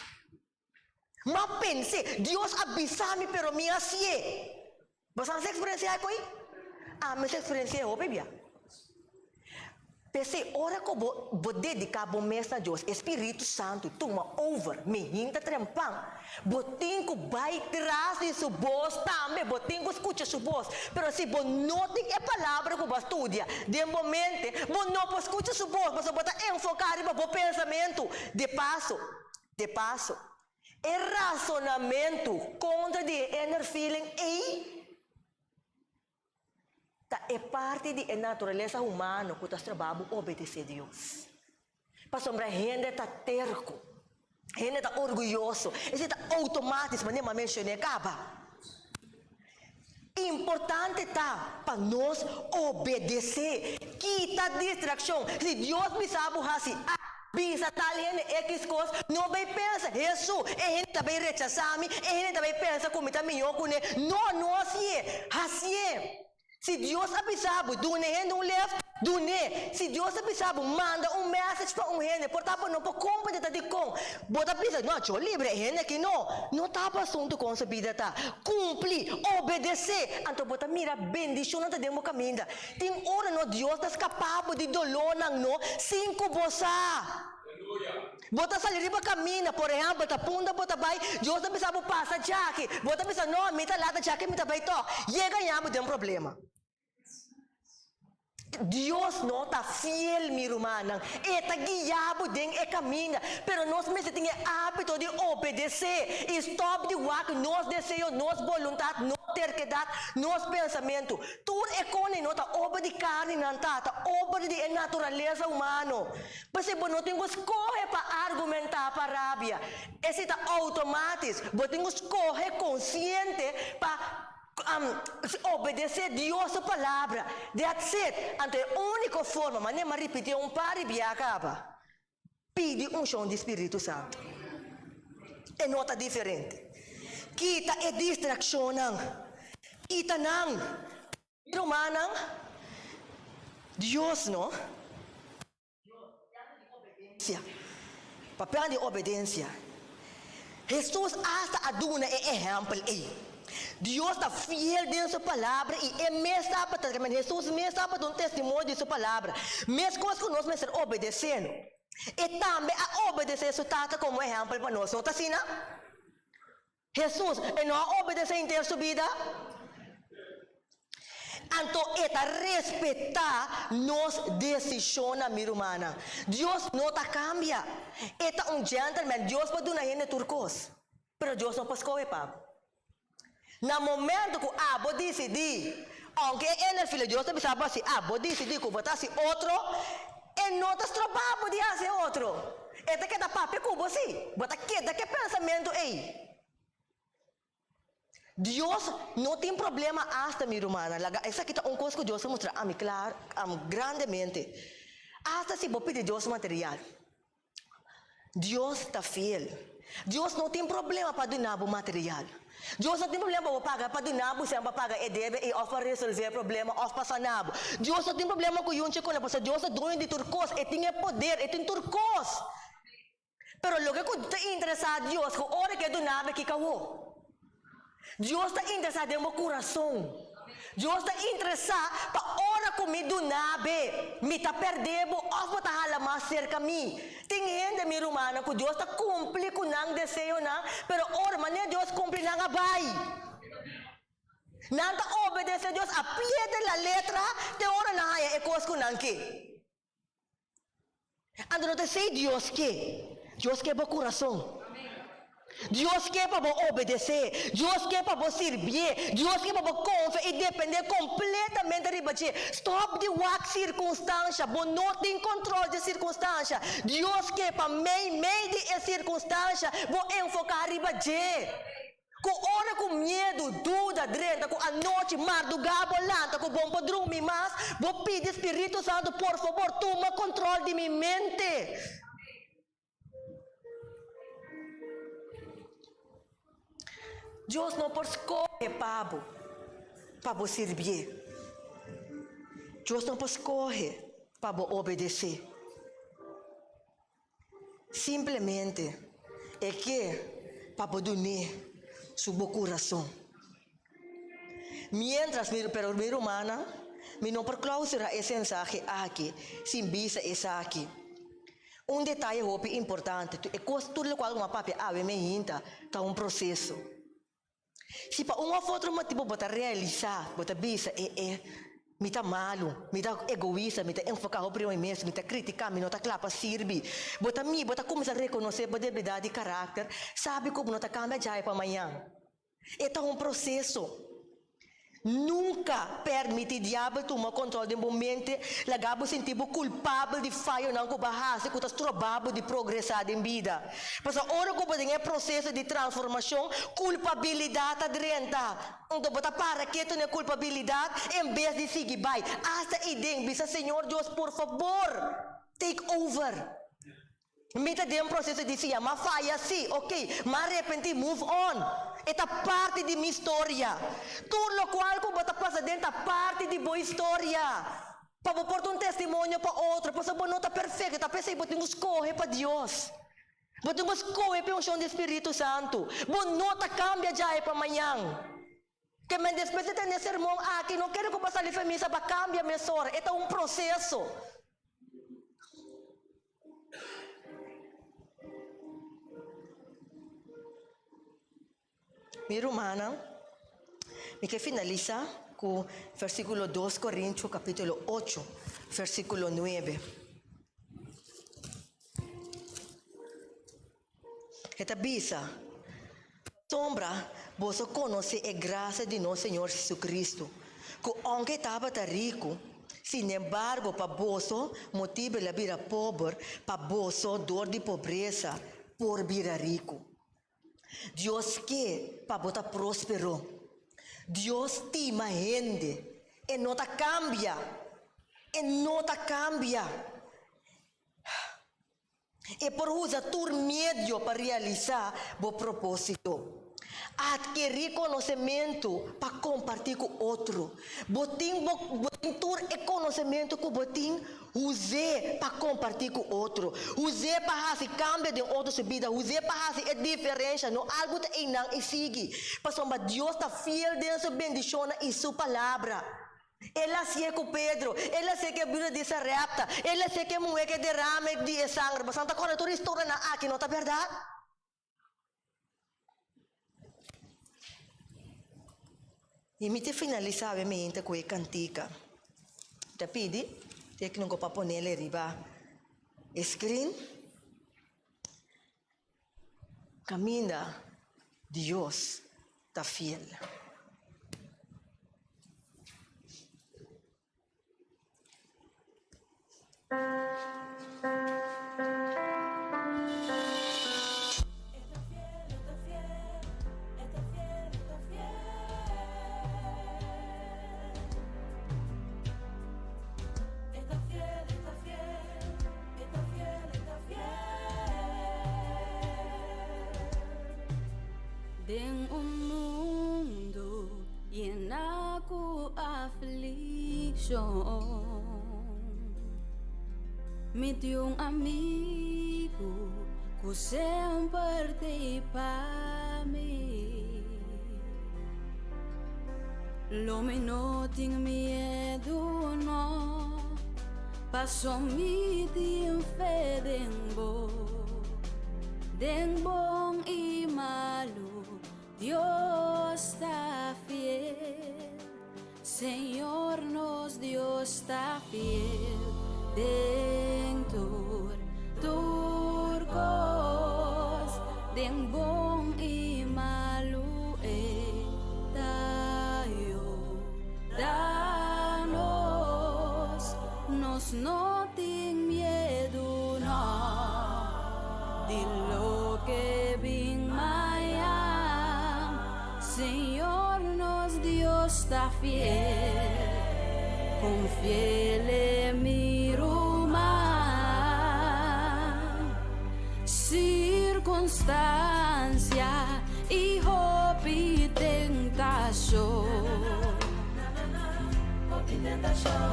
M'a pens'é, Dios a bisa mi pero mi a hasié. Bo sa nos eksperensiá e koi? Ami sa eksperensiá e hopi bia. P'esei ora ku bo bo dediká bo mes na Dios, e Spiritu Santu tuma over, mihin ta trempan. Bo tin ku bai tras di su bos tambe, bo tin ku skucha su bos. Pero si bo no tin e palabra ku bo a studia den bo mente, bo no por skucha su bos pasobra bo ta enfoká riba bo pensamentu. De paso, De paso, e rasonamentu kontra di e inner feeling ei ta e parti di e naturalesa humano ku ta stroba bo obedesé Dios. Pasobra hende ta terko, hende ta orguyoso, esei ta outomátis, manera mi a menshoné kaba. Importante ta pa nos obedesé. Kita distrakshon. Si Dios bisa bo hasi A, bisa tal hende X kos, no bay pensa, Hesu, e hende ta bay rechasá mi, e hende ta bay pensa ku mi ta mihó kuné. No, no hasié. Hasié. Si Dios a bisa bo duna e hende un left, dun'é. Si Dios a bisa bo manda un message pa un hende, por ta bo no por comprende ta dikon. Bo ta bisa, no, yo libre e hende aki no. No ta bo asuntu kon su bida ta. Kumpli, obedesé, anto bo ta mira bendishonnan ta den bo kaminda. Tin ora no Dios ta skapá bo di dolónan no sin ku bo sa. Bo ta sali riba kaminda, por ehèmpel, ta punda bo ta bai, Dios ta bisa bo pasa djaki. Bo ta bisa, no, mi ta lata djaki, mi ta bai tòg. Yega ña bo den problema. Dios no ta fiel, mi rumannan. E ta guia bo den e kaminda. Pero nos mester tin e hábito di obedesé i stòp di wak nos deseo, nos boluntat, nos terkedat, nos pensamentu. Tur e kosnan no ta obra di karni nan ta, ta obra di e naturalesa humano. P'esei bo no tin ku skohe pa argumentá pa rabia. Esei ta outomátis. Bo tin ku skohe konsiente pa obedesé Dios su Palabra. That's it. Anto e úniko forma, manera mi a ripitié un par di bia kaba, pidi unshon di Spiritu Santu. E no ta diferente. Kita e distrakshonnan. Kita nan. Mi rumannan, Dios no. Obedensia. Papia di obedensia. Hesus asta a duna e ehèmpel ei. Dios ta fiel den su palabra i e mes tabata, Hesus mes tabata un testimonio di su palabra. Meskos ku nos mester obedesé no. E tambe a obedesé su Tata komo ehèmpel pa nos, no ta asina? Hesus, e no a obedesé henter su bida? Anto e ta respetá nos desishonnan, mi rumannan. Dios no ta kambia. E ta un gentleman. Dios por duna hende tur kos, pero Dios no por skohe pa bo. Na momento ku abo disidí, ounke e ene fila Dios ta bisa bo hasi A, bo disidí ku bo ta hasi otro, e no ta stroba bo di hasi e otro. E ta keda papia ku bo si. Bo ta keda ku e pensamentu ei. Dios no tin problema asta, mi rumannan. Laga esaki ta un kos ku Dios a mustra ami klar, grandemente. Asta si bo pidi Dios material. Dios ta fiel. Dios no tin problema pa duna bo material. Dios no tin problema pa bo paga, pa duna bo sèn pa paga e debe ei òf pa resolvé e problema òf pa sana bo. Dios no tin problema ku yunchi ku nan pasobra Dios ta duño di tur kos, e tin e poder, e tin tur kos. Pero loke ku ta interesá Dios ku ora ku e duna bo e kiko awor. Dios ta interesá den bo kurason. Dios ta interesá pa ora ku mi duna be, mi ta pèrdè bo òf bo ta hala mas serka mi. Tin hende, mi rumannan, ku Dios ta kumpli ku nan deseonan, pero ora manera Dios kumpli nan a bai. Nan ta obedesé Dios a pie de la letra te ora nan haña e kos ku nan ke. Anto no ta esei Dios ke. Dios ke bo kurason. Dios ke pa bo obedesé. Dios ke pa bo sirbié. Dios ke pa bo konfia i dependé kompletamente riba dje. Stòp di wak sirkunstansha. Bo no tin kòntròl dje sirkunstansha. Dios ke pa meimei di e sirkunstansha bo enfoká riba dje. Ku ora ku miedu, duda drenta, ku anochi, mardugá bo lanta, ku bon por drumi mas, bo pidi Spiritu Santu, por fabor tuma kòntròl di mi mente. Dios no por skohe pa bo, pa bo sirbié. Dios no por skohe pa bo obedesé. Simplemente e ke pa bo dun'é su bo kurason. Miéntras mi, pero mi rumannan, mi no por klausurá e sensahe aki sin bisa esaki. Un detaye hopi importante, e kos tur lokual ku mi a papia awe mi hinta ta un proseso. Si pa un òf otro motibu bo ta realisá, bo ta bisa, E e, mi ta malu, mi ta egoista, mi ta enfoká hopi riba mi mes, mi ta kritiká, mi no ta kla pa sirbi. Bo ta mi, bo ta kuminsá rekonosé bo debilidat di karakter, sabi ku bo no ta kambia djawe pa mañan. E ta un proseso. Nunka permití diabel tuma kòntròl den bo mente, laga bo sinti bo kulpabel di fayonan ku bo a hasi ku ta stroba bo di progresá den bida. Pasobra ora ku bo den e proseso di transformashon, kulpabilidat ta drenta. Anto bo ta para ketu na e kulpabilidat en bes di sigui bai. Asta ei den, bisa Señor Dios, por fabor, take over. Mi ta den proseso di siña. M'a faya sí, ok. M'a arepentí, move on. E ta parti di mi storia. Tur lokual ku bo ta pasa den ta parti di bo historia. Pa bo por ta un testimonio pa otro, pasobra bo no ta perfekto, ta p'esei bo tin ku skohe pa Dios. Bo tin ku skohe p'e unshon di Spiritu Santu. Bo no ta kambia djae pa mañan. Ke men despues di tende e sermon aki no kere ku bo sali fe misa pa kambia mesora. E ta un proseso. Mi rumannan, mi ke finalisa ku versikulo dos Korintio kapitulo ocho, versikulo nuebe. E ta bisa, Pasobra boso konosé e grasia di nos Señor Jesucristo, ku ounke e tabata riku, sinembargo pa boso motibu el a bira pober, pa boso dor di pobresa por bira riku. Dios ke pa bo ta próspero. Dios stima hende. E no ta kambia. E no ta kambia. E por usa tur medio pa realisá bo propósito. Adkerí konosementu pa kompartí ku otro. Bo tin bo tin tur e konosementu ku bo tin, us'é pa kompartí ku otro. Us'é pa hasi kambio den otro su bida. Us'é pa hasi e diferensha, no algu ta einan i sigui. Pasobra Dios ta fiel den su bendishonnan i su palabra. El a sié ku Pedro, el a sié ku e biuda di Sarepta, el a sié ku e muhé ku e derame di e sangre. Boso ta kòrda tur historianan aki, no ta bèrdat? I mi ta finalisá awe mainta ku e kantika. Mi ta pidi tékniko pa ponel riba e screen. Kaminda Dios ta fiel. Den un mundu yená ku aflikshon, mi tin un amigu ku semper t'ei pa mi. Lo mi no tin miedu no, paso mi tin fe den bo. Den bon i malu, Dios ta fiel. Señor nos Dios ta fiel den tur, tur kos, den bon. tin miedu no di loke bin mañan. Señor nos Dios ta fiel, confiele mi ruman. Circunstancia y hopi tentacion.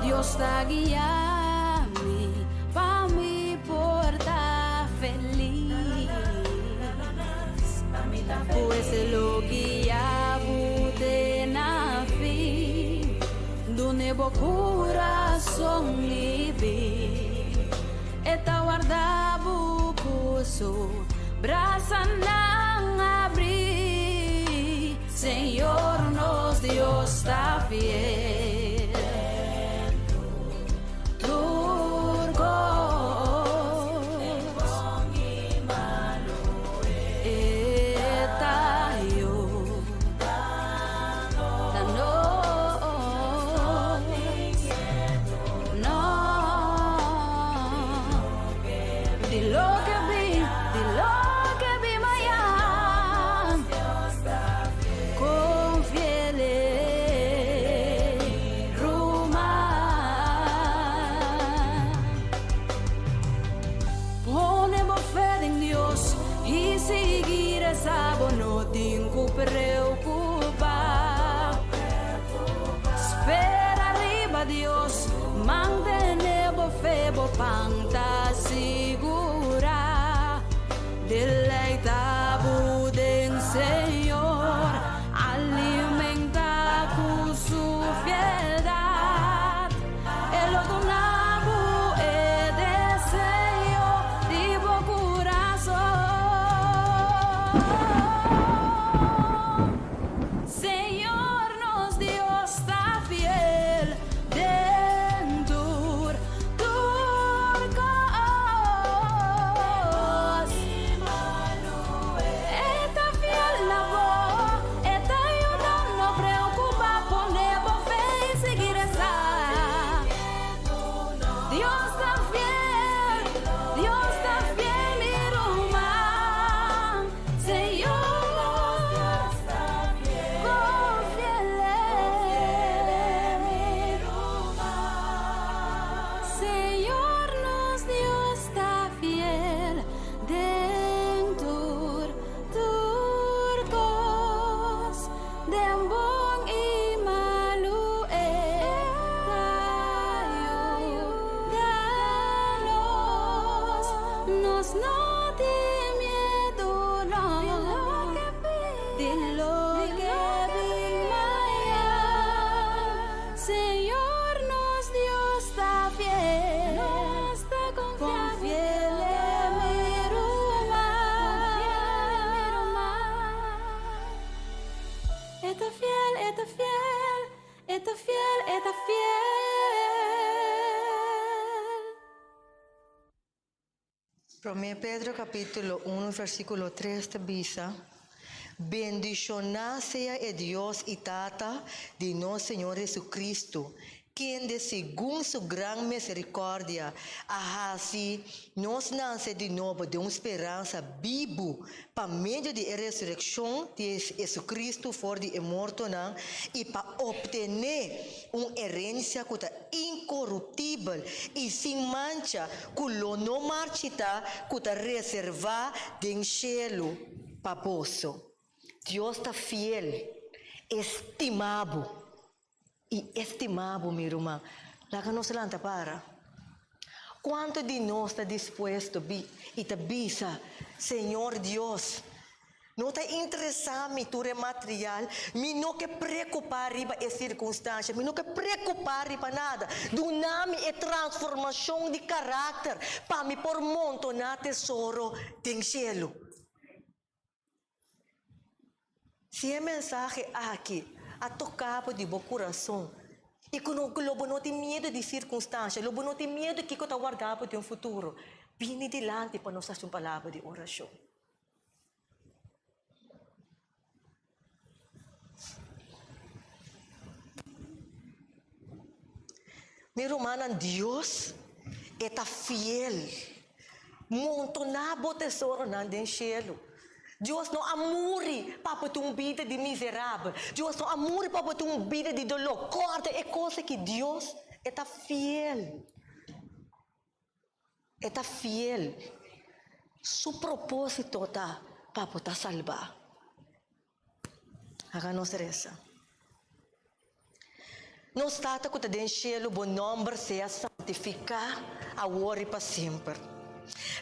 Dios ta guia mi pa mi por ta felis. Pues lo guia bo te na fin. Dune bo curason y bin. E ta warda bo cu su brasanan habri. Señor nos Dios ta fiel. Tur cos. E ta yuda nos. No. Di loke bin, di loke bin mañan. Confiele, ruman. Pone bo fe den Dios y sigui resa, bo no tin cu preocupa. Spera riba Dios, mantene bo fe, bo pan ta sigura. Deleita bo den Señor, alimenta cu su fieldad. E lo duna bo e deseo di bo curason. Señor nos Dios ta fiel den tur tur cos. E ta fiel na bo, e ta yuda, no preocupa, pone bo fe y sigui resa. Dios ta fiel, Dios ta fiel, mi ruman. Señor, confiele. Señor nos Dios ta fiel den tur tur cos, den bon y malo e ta yuda nos. Nos no tin miedu no di loke bin mañan. Señor nos Dios ta fiel, confiele mi ruman. E ta fiel, e ta fiel, e ta fiel, e ta fiel. Prome Pedro capitulo 1 versiculo 3 ta bisa: Bendiciona sea e Dios y Tata di nos Señor Jesucristo, kende segun su gran misericordia a haci nos nace di nobo den un speransa bibu pa medio di e resureccion di Jesucristo for di e mortonan y pa obtene un herencia cu ta incoruptibel y sin mancha cu lo no marchita cu ta reserva den cielo pa boso. Dios ta fiel, e stima bo y e stima bo, mi ruman. Laga nos lanta para. Cuanto di nos ta dispuesto bi y ta bisa, Señor Dios, no ta interesa mi tur e material, mi no ke preocupa riba e circunstancia, mi no ke preocupa riba nada. Duna mi e transformacion di caracter pa mi por montona tesoro den cielo. Si e mensahe aki a toca bo di bo curason y cu no lo bo no tin miedo di circunstancia, lo bo no tin miedo kico ta warda bo den futuro, bini dilanti pa nos haci un palabra di oracion. Mi rumannan, Dios. E ta fiel. Montoná bo tesoronan den shelu. Dios no a muri pa bo tin un bida di miserabel. Dios no a muri pa bo tin un bida di doló. Kòrda e kos aki, Dios e ta fiel. E ta fiel. Su propósito ta pa bo ta salbá. Haga nos resa. Nos Tata ku ta den shelu, bo nòmber sea santifiká awor i pa semper.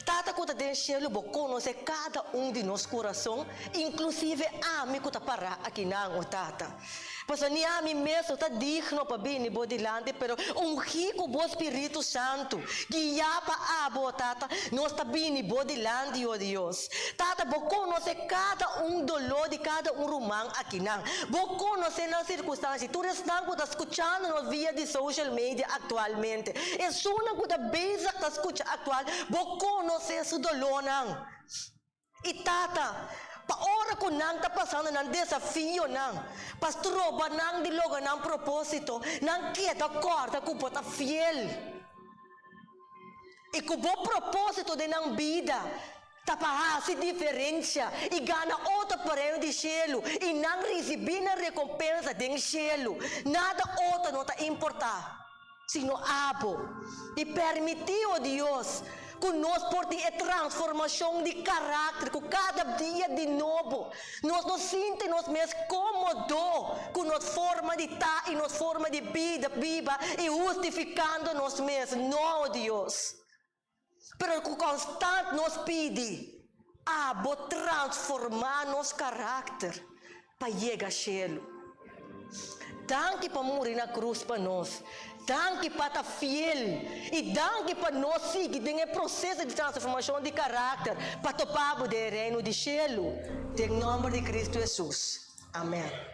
Tata ku ta den shelu, bo konosé kada un di nos kurason, inklusive ami ku ta pará akinan, o Tata. Pasobra ni ami mes no ta digno pa bini bo dilanti, pero ungí ku bo Spiritu Santu, guiá pa abo, o Tata, nos ta bini bo dilanti, o Dios. Tata, bo konosé kada un doló di kada un ruman akinan. Bo konosé nan sirkunstansia. Tur esnan ku ta skuchando nos via di social media aktualmente, esunnan ku ta bezig ta skucha aktual, bo konosé su dolónan. I Tata, pa ora ku nan ta pasando nan desafionan, pa stroba nan di logra nan propósito, nan keda kòrda ku bo ta fiel. I ku bo propósito den nan bida ta pa hasi diferensia i gana otro pa Reino di Shelu i nan risibí nan rekompensa den shelu. Nada otro no ta importá, sino abo. I permití, o Dios, ku nos por tin e transformashon di karakter ku kada dia di nobo nos no sinti nos mes kómodo ku nos forma di ta i nos forma di bida biba i hustifikando nos mes. No, o Dios. Pero ku konstant nos pidi abo transformá nos karakter pa yega shelu. Danki pa muri na krus pa nos. Danki pa ta fiel. I danki pa nos sigui den e proseso di transformashon di karakter pa topa bo den e Reino di shelu. Den nòmber di Kristu Hesus. Amèn.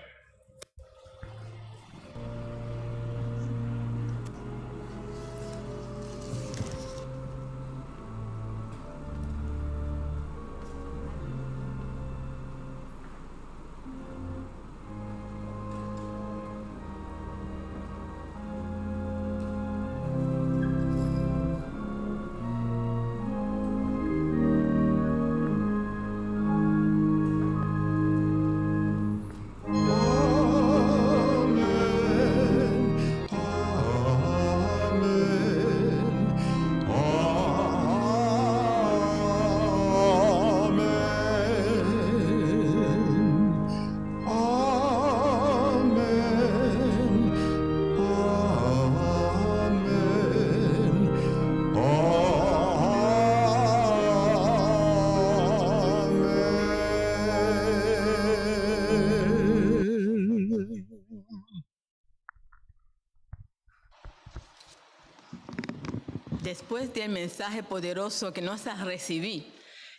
Despues di e mensahe poderoso ke nos a risibí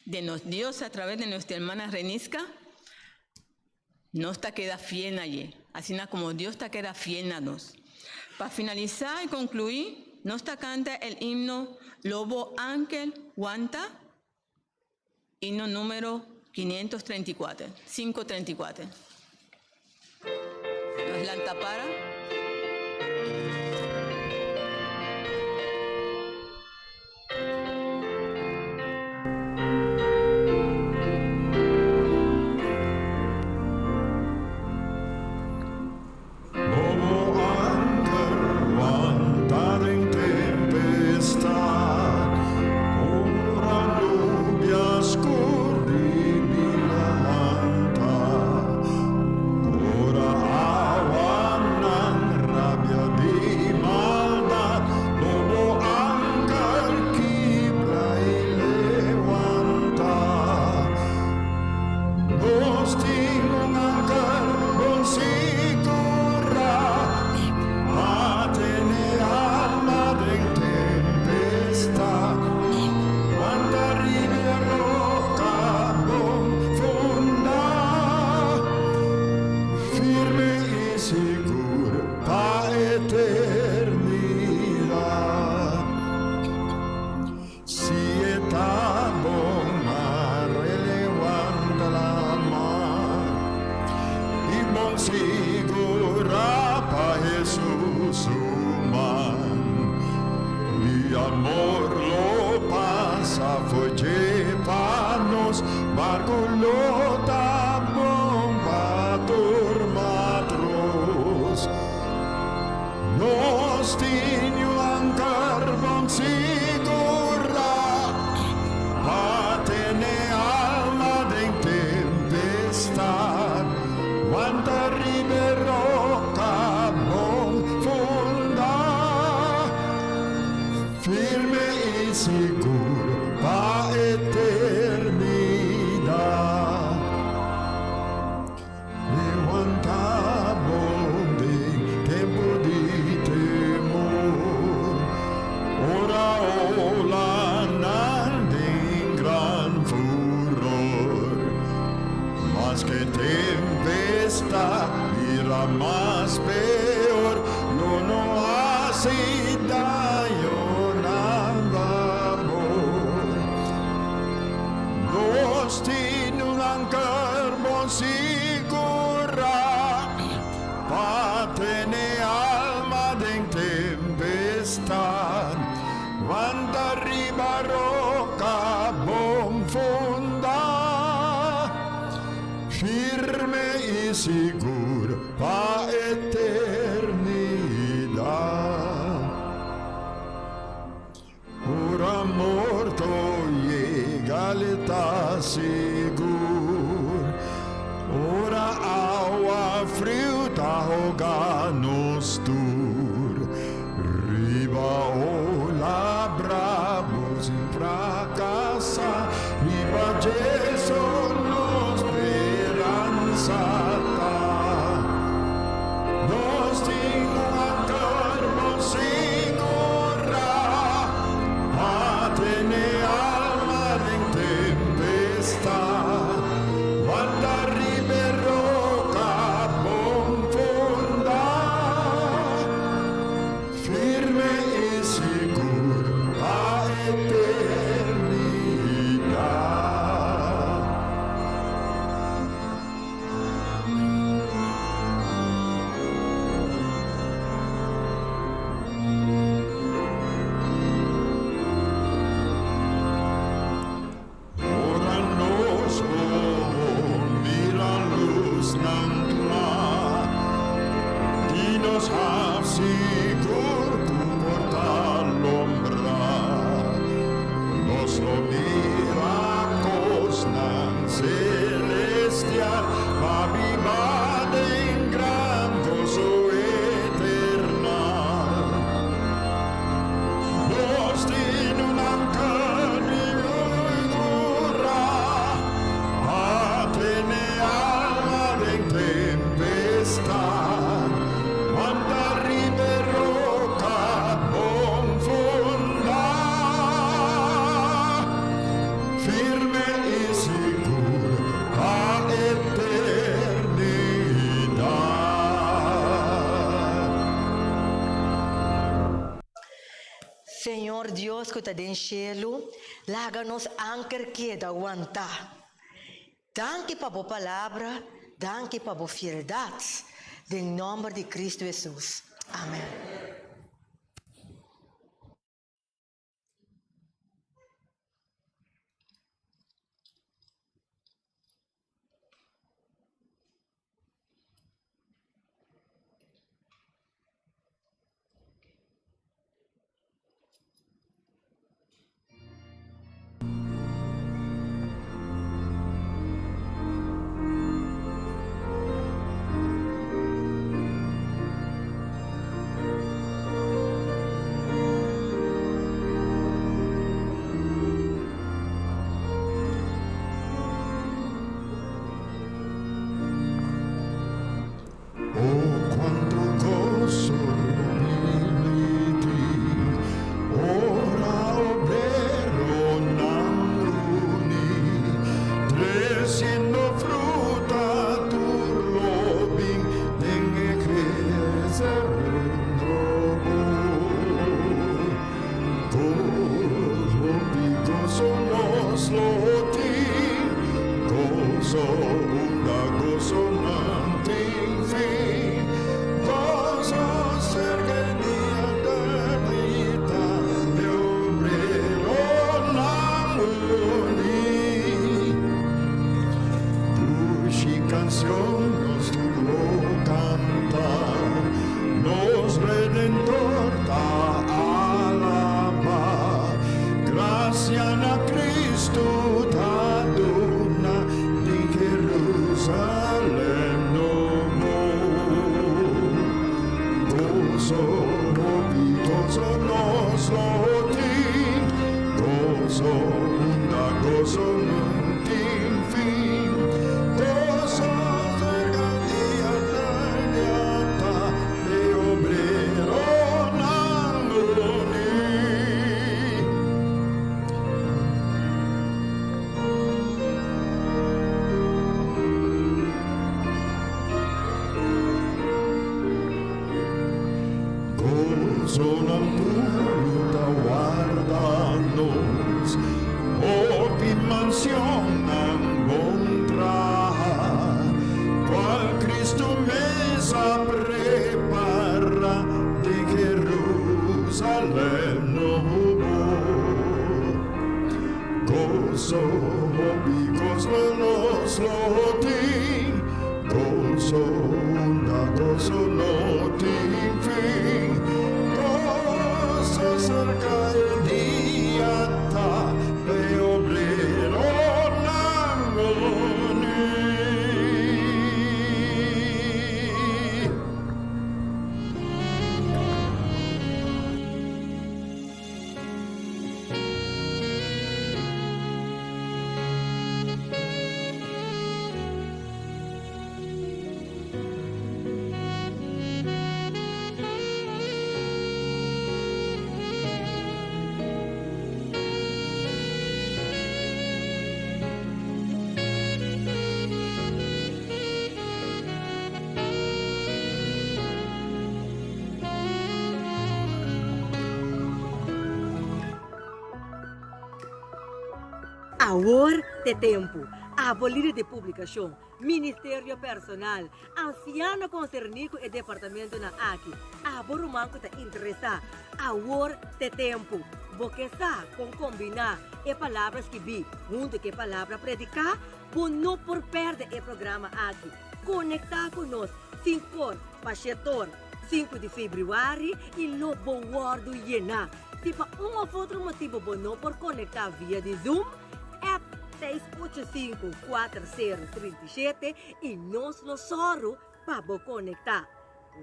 de nos Dios a traves de nuestra hermana Renisca, nos ta keda fiel na dje, asina komo Dios ta keda fiel na nos. Pa finalisá i konkluí, nos ta kanta el himno Lobo Ángel Wanta, himno número 534, 534. Nos lanta para. Como anker wanta den tempestad, Ora nubia skur ribi lanta, Ora awanan. pasa fo'i pa nos barku lo ta bon pa tur matros. Nos tin un anker bon sigurá pa tene alma den tempestat. Wanta riba roka bon fundá, firme i sigur pa eternidat. Levanta bon den tempu di temor, ora olanan den gran furor. Maske tempestat bira mas peor, lo no hasi daño na babor. Nos tin un anker bon sigurá pa tene alma den tempestat. Wanta riba roka bon fundá, firme i sigur pa eternidat. Ora morto yega e ta sigur. Ora awa friu ta hoga nos tur. Riba ola brabu sin frakasá. Riba Jesus nos speransa ta. Nos tin un anker bon sigurá pa tene alma den tempestat. Wanta riba roka bon fundá, firme i sigur pa eternidat. Ora nos mira lusnan kla, di nos haf sigur ku por ta lombrá. Nos lo mira kosnan selestial, pa biba den gran goso eternal. Nos tin un anker sigurá, pa tene alma den tempestat. Wanta riba roka bon fundá, firme i sigur pa eternidat. Señor Dios ku ta den shelu, laga nos anker keda wantá. Danki pa bo palabra, danki pa bo fieldat. Den nòmber di Kristu Hesus. Amèn. Oh, kuantu goso lo tin, ora obreronan uni, tresiendo fruta tur lo bin den e nobo. Goso, goso nos lo tin, goso unda goso nan tin fin, goso serka di eternidad, di obreronan. Gozo, unda gozo nun tin fin. Gozo cerca dia ta de obreronan uní. Gozonan puru ta warda nos, hopi mansionnan bon traha, cual Cristo mes a prepara den Jerusalem nobo. Gozo, hopi gozo nos lo tin, gozo, unda gozo no tin fin. Gozo cerca e dia ta, p'e obreronan uní. Awor t'e tempu. Abo lider di publikashon, ministerio personal, ansiano konserní ku e departamentonan aki, abo ruman ku ta interesá, awor t'e tempu. Bo ke sa kon kombiná e palabra skibí huntu ku e palabra prediká? Bo no por pèrdè e programa aki. Konektá ku nos sinkor pa shetor. 5 di febrüari i lo bo wòrdu yená. Si pa un òf otro motibu bo no por konektá via di Zoom, app 685 4037 i nos lo sòru pa bo konektá.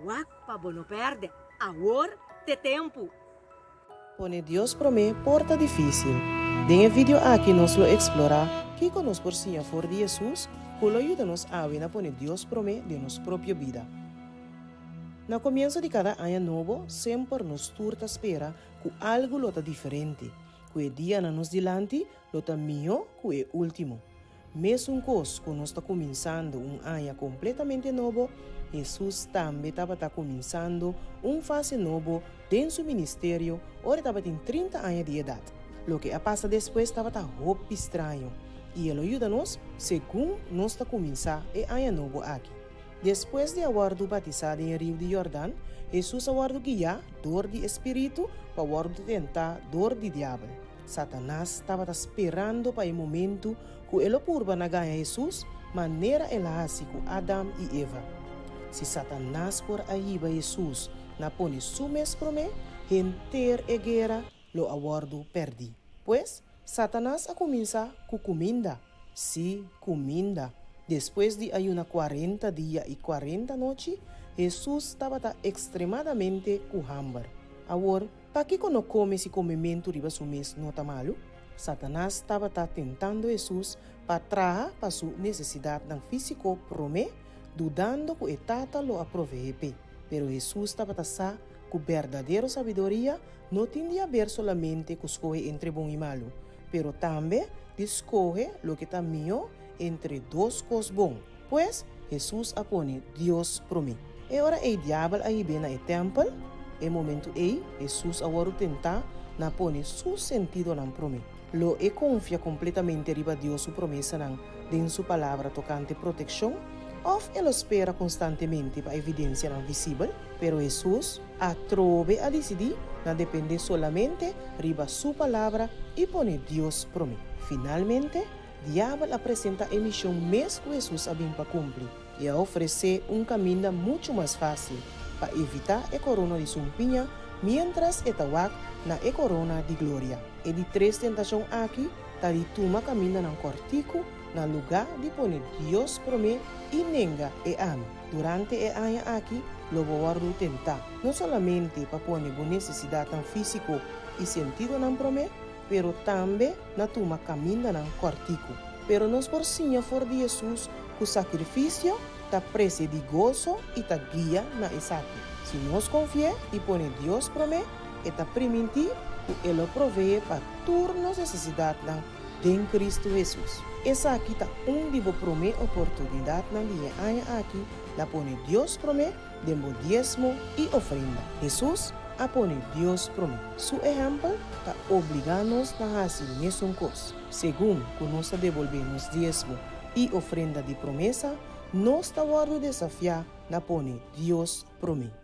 Wak pa bo no pèrdè. Awor t'e tempu! Pone Dios promé por ta difísil. Den e video aki nos lo eksplorá kiko nos por siña for di Hesus ku lo yuda nos awe na pone Dios promé den nos propio bida. Na komienso di kada aña nobo, semper nos tur ta spera ku algu lo ta diferente, ku e dianan nos dilanti lo ta mihó ku e último. Mesun kos ku nos ta kuminsando un aña kompletamente nobo, Hesus tambe tabata kuminsando un fase nobo den su ministerio ora e tabatin 30 aña di edat. Loke a pasa despues tabata hopi straño, i e lo yuda nos segun nos ta kuminsá e aña nobo aki. Despues di a wòrdu batisá den e riu di Yordan, Hesus a wòrdu guiá dor di e spiritu pa wòrdu tentá dor di Diabel. Satanas tabata sperando pa e momentu ku e lo purba na gaña Hesus manera el a hasi ku Adam i Eva. Si Satanas por a hiba Hesus na pone su mes promé, henter e guera lo a wòrdu pèrdí. Pues, Satanas a kuminsá ku kuminda. Sí, kuminda. Despues di a yuna kuarenta dia i kuarenta nochi, Hesus tabata ekstremadamente ku hamber. Awor, pakiko no kome si komementu riba su mes no ta malu? Satanas tabata tentando Hesus pa traha pa su nesesidatnan físiko promé, dudando ku e Tata lo a proveé p'e. Pero Hesus tabata sa ku berdadero sabiduria no tin di haber solamente ku skohe entre bon i malu, pero tambe di skohe loke ta mihó entre dos kos bon. Pues, Hesus a pone Dios promé. E ora ei Diabel a hib'é na e tèmpel. E momentu ei, Hesus a wòrdu tentá na pone su sentidonan promé. Lo e konfia kompletamente riba Dios su promesanan den su Palabra tokante protekshon, òf e lo spera konstantemente pa evidensianan visibel? Pero Hesus atrobe a disidí na dependé solamente riba su Palabra i pone Dios promé. Finalmente, Diabel a presentá e mishon mes ku Hesus a bin pa kumpli i a ofresé un kaminda muchu mas fásil pa evitá e korona di sumpiña miéntras e ta wak na e korona di gloria. E di tres tentashon aki ta di tuma kamindanan kòrtiku na lugá di pone Dios promé i nenga e ami. Durante e aña aki lo bo wòrdu tentá, no solamente pa pone bo nesesidatnan físiko i sentidonan promé. pero tambe na tuma kamindanan kòrtiku. Pero nos por siña for di Hesus ku sakrifisio ta presedí goso i ta guia na esaki. Si nos konfi'é i pone Dios promé, e ta primintí ku e lo proveé pa tur nos nesesidatnan den Kristu Hesus. Esaki ta un di bo promé oportunidatnan di e aña aki na pone Dios promé den bo diesmo i ofrenda. Hesus a pone Dios promé. Su ehèmpel ta obligá nos na hasi mesun kos. Segun ku nos ta debolbé nos diesmo i ofrenda di promesa, nos ta wòrdu desafiá na pone Dios promé.